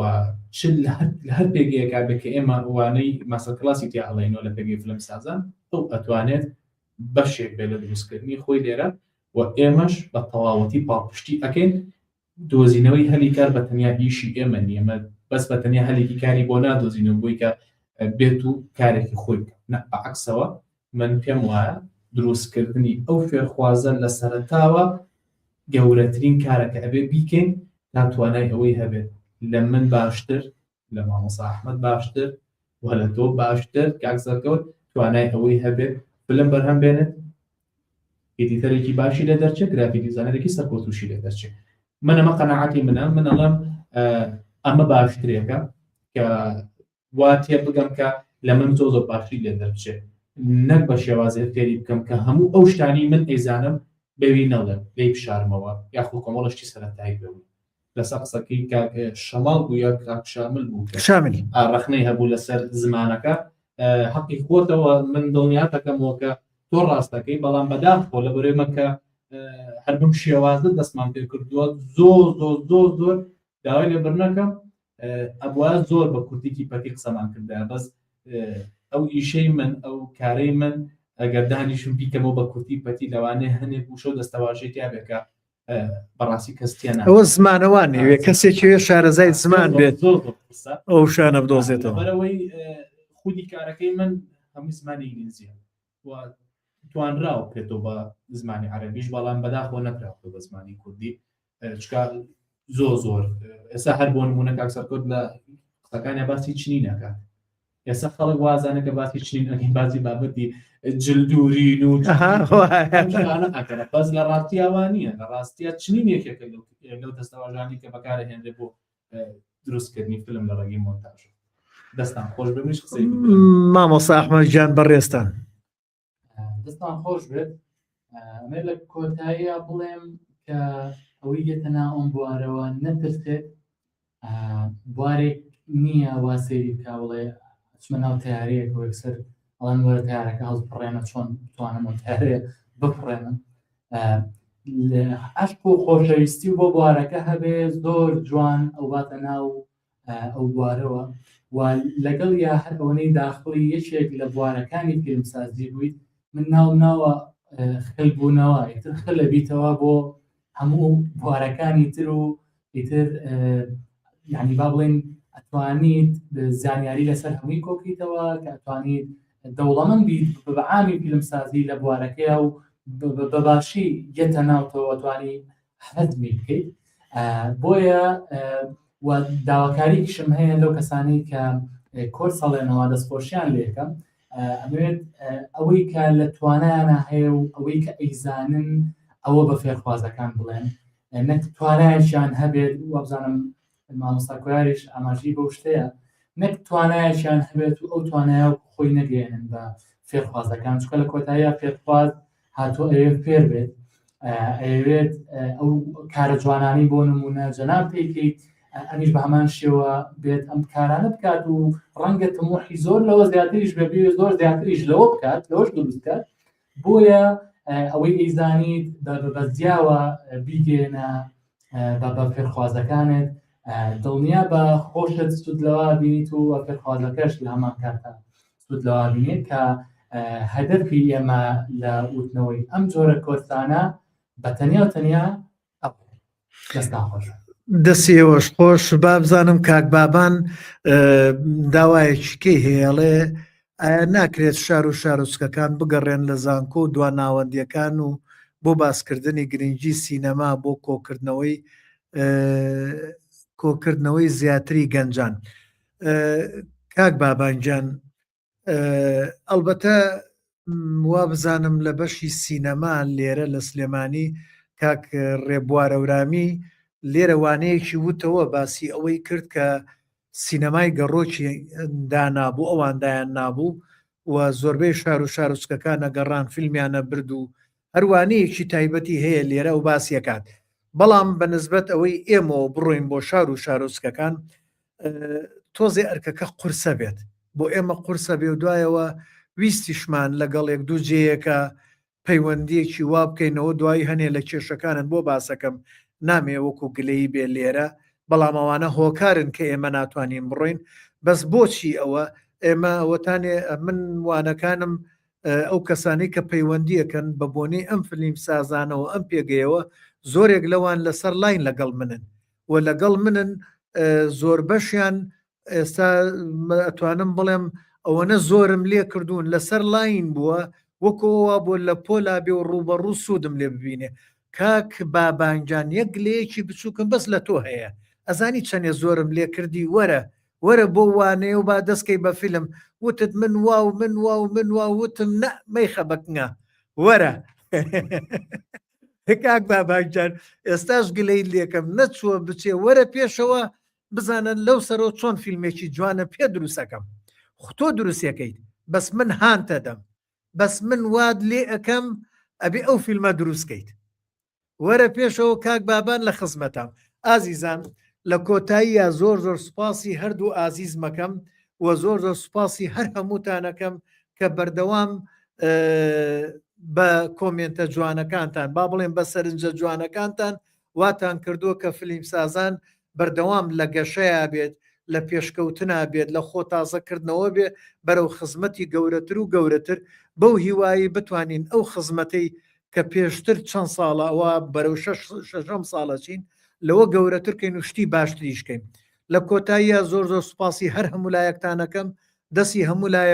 چ لە هەر پێگەیەکا بێت کە ئێمە وانەی master class ی تیا ئەڵێینەوە لە پێگەی فیلم سازان ئەو ئەتوانێت بەشێک بێت لە دروستکردنی خۆی لێرە و ئێمەش بە تەواوەتی پاڵپشتی ئەکەین دۆزینەوەی هەلی کار بە تەنیا ئیشی ئێمە نییە ئێمە بەس بە تەنیا هەلێکی کاری بۆ نادۆزینەوە بۆی کە بێت و کارێکی خۆی بکە نە بە عەکسەوە من پێم وایە دروستکردنی ئەو فێرخوازە لە سەرەتاوە گەورەترین کارە کە ئەبێ بیکەین تا توانای ئەوەی هەبێت لە من باشتر لە مامۆسا ئەحمەد باشتر و لە تۆ باشتر کاک سەرکەوت توانای ئەوەی هەبێت فلم بەرهەم بێنێت editor ێکی باشی لێ دەرچێت graphic designer ێکی سەرکەوتوشی لێ دەرچێت من ئەمە قەناعەتی منە من ئەڵێم ئەمە باشترێکە کە وا تێ بگەم کە لە من زۆر زۆر باشتری لێ دەربچێت نەک بە شێوازێ فێری بکەم کە هەموو ئەو شتانی من ئەیزانم بەوی نەڵێم لێی بشارمەوە یاخود کۆمەڵە شتی سەرەتایی بەوی لەسەر قسەکەی کاک شەماڵ بوو یا کاک شامل بوو کە شامل ڕەخنەی هەبوو لەسەر زمانەکە حەقی خۆتەوە من دڵنیاتەکەمەوە کە تۆ ڕاستەکەی بەڵام بەداخەوە لە بەرەی کە هەر بەم شێوازە دەستمان پێ کردووە زۆر زۆر زۆر زۆر داوای لێبرنەکەم ئەبوا زۆر بە کورتێکی پەتی قسەمان کردایە بەس ئەو ئیشەی من ئەو کارەی من. ئەگەر دانیشم بیکەمەوە بە کورتی پەتی لەوانەیە هەنێک وشە و دەستەواژەی تیا بێت کە بەڕاستی کەس تێ ناگات. ئەوە زمانەوان نەوێ کەسێکی وێ شارەزای زمان بێت زۆر زۆر قورسە. ئەو شانە بدۆزێتەوە. لەبەرئەوەی خودی کارەکەی من هەمووی زمانی ئینگلیزیە و توانراوە بکرێتەوە بە زمانی عەرەبیش بەڵام بەداخەوە نەکراوەتەوە بە زمانی کوردی چکا زۆر زۆر ئێستا هەر بۆ نمونە کاک سەرکەوت لە قسەکانیا باسی چنی ناکات ئێستا خەڵک وازانە کە باسی چنین ئەکەین باسی بابەتی جلدورین و ئەکەن بەس لە ڕاستیا وا نییە لە ڕاستیا چنین یەکێکە لەو دەستەواژانی کە بەکارهێنرێ بۆ دروستکردنی فیلم لە ڕێگەی مۆنتاژ دەستان خۆش بێ منیش قسەی مامۆستا ئەحمەد گیان بەڕێزتان دەستان خۆش بێت ئەمێ لە کۆتاییە بڵێم کە ئەوەی یەتە ناو ئەم بوارەوە نەترسێت بوارێک نییە وا سەیری بکە بڵێ چمە ناو تیارەیەک یەکسەر ئەڵەن وەرە تارەکە هەڵپڕێنە چۆن بتوانم ئەو تارەیە بپڕێنم عشق و خۆشەویستی و بۆ بوارەکە هەبێ زۆر جوان ئەو باتە ناو ئەو بوارەوە و لەگەڵ یا هەر ئەوەنەی داخڵی یەکێک لە بوارەکانی فیلمسازی بوویت من ناو ناوە خل بوونەوە ئیتر خلە بیتەوە بۆ هەموو بوارەکانی تر و ئیتر یعنی با بڵێن ئەتوانیت زانیاری لەسەر هەمووی کۆکیتەوە کە ئەتوانیت دەوڵەمەند بیت بە عامی فیلمسازی لە بوارەکەی و بەباشی یەتە ناوتەوە توانی هەزمی بکەیت بۆیە و داواکاریکشم هەیە لەو کەسانی کە کۆرس هەڵێنەوە دەستخۆشیان لێکەم ئەمەوێت ئەوەی کە لە توانایانە هەیە و ئەوەی کە ئەیزانن ئەوە بە فێرخوازەکان بڵێن نەک توانایەکیان هەبێت وابزانم مامۆستا کۆیاریش ئاماژەی بەو شتەیە نەک توانایەکیان هەبێت و ئەو توانایە خۆی نەگەیەنن بە فێرخوازەکان چکە لە کۆتاییە فێرخواز هاتووە ئەوێ فێر بێت ئەیەوێت ئەو کارە جوانانەی بۆ نمونە جەناب پێکەیت ئەمیش بە هەمان شێوە بێت ئەم کارانە بکات و ڕەنگە تموحی زۆر لەوە زیاتریش بێ بێ زۆر زیاتریش لەوە بکات لەوەش دروست بکات بۆیە ئەوەی ئەیزانیت بە زیاوە بیگەێنە بە بە فێرخوازەکانت دڵنیا بە خۆشت سود لەوە بینیت و فێرخوازەکەش لە هەمان کاتە سود لەوە بینێت کە هەدەفی ئێمە لە وتنەوەی ئەم جۆرە کۆرسانە بە تەنیا و تەنیا دەستان خۆش. دەستی ئێوەش خۆش بابزانم کاک بابان داوایەکی کەی هەیەڵێ ئایا ناکرێت شار و شارۆچکەکان بگەڕێن لە زانکۆ و دواناوەندیەکان و بۆ باسکردنی گرنگی سینەما بۆ کۆکردنەوەی کۆکردنەوەی زیاتری گەنجان کاک بابان گیان ئەڵبەتە وابزانم لە بەشی سینەما لێرە لە سلێمانی کاک ڕێبوارەورامی لێرە وانەیەکی وتەوە باسی ئەوەی کرد کە سینەمای گەڕۆکی دانابوو ئەوان دایان نابوو و زۆربەی شار و شارۆچکەکانە گەڕان فیلمیانە برد و هەروانەیەکی تایبەتی هەیە لێرە و باسیەکات بەڵام بە نسبەت ئەوەی ئێمەوە بڕۆین بۆ شار و شارۆچکەکان تۆزێ ئەرکەکە قورسە بێت بۆ ئێمە قورسە بێ و دوایەوە ویستیشمان لەگەڵ یەک دوو جێیەکە پەیوەندیەکی وا بکەینەوە دوایی هەنێ لە کێشەکانن بۆ باسەکەم نامێ وەکو گلەیی بێ لێرە بەڵام ئەوانە هۆکارن کە ئێمە ناتوانین بڕۆین بەس بۆچی ئەوە ئێمە ئەوەتانێ من وانەکانم ئەو کەسانەی کە پەیوەندیەکەن بە بۆنەی ئەم فلیم سازانەوە ئەم پێگەیەوە زۆرێک لەوان لەسەر line لەگەڵ منن و لەگەڵ منن زۆربەشیان ئێستا ئەتوانم بڵێم ئەوەنە زۆرم لێ کردوون لەسەر line بووە وەکۆوا بۆ لە پۆلا بێ و ڕووبەڕوو سوودم لێ ببینێ کاک بابانجان یەک گلەیەکی بچووکم بەس لە تۆ هەیە ئەزانی چەنێ زۆرم لێ کردی وەرە وەرە بۆ وانەیە و با دەستکەی بە فیلم وتت من واو من واو من واو وتم نە مەیخە بەکنە وەرە کاک باباگیان ئێستاش گلەیت لێکەم نەچووە بچێ وەرە پێشەوە بزانە لەو سەرەوە چۆن فیلمێکی جوانە پێ دروستەکەم خو تۆ دروستەکەیت بەس من هانتە دەم بەس من واد لێ ئەەکەم ئەبێ ئەو فیلمە دروستکەیت وەرە پێشەوە کاک بابان لە خزمەتام ئازیزان لە کۆتاییە زۆر زۆر سوپاسی هەردوو ئازیزمەکەم و زۆر زۆر سوپاسی هەر هەمووتانەکەم کە بەردەوام بە کۆمێنتە جوانەکانتان با بڵێن بە سەرنجە جوانەکانتان واتان کردووە کە فلیمسازان بەردەوام لە گەشەیا بێت. لە پێشکەوتنا بێت، لە خۆ تازەکردنەوە بێ بەرەو خزمەتی گەورەتر و گەورەتر، بەو هیوایەی بتوانین ئەو خزمەتەی کە پێشتر چەند ساڵە ئەوە بەرەو شەشەم ساڵە چین لەوە گەورەتر کەین و شتی باشتریش کەین. لە کۆتاییا زۆر زۆر سوپاسی هەر هەموو لایەکتان ئەکەم، دەستی هەموو لایەک.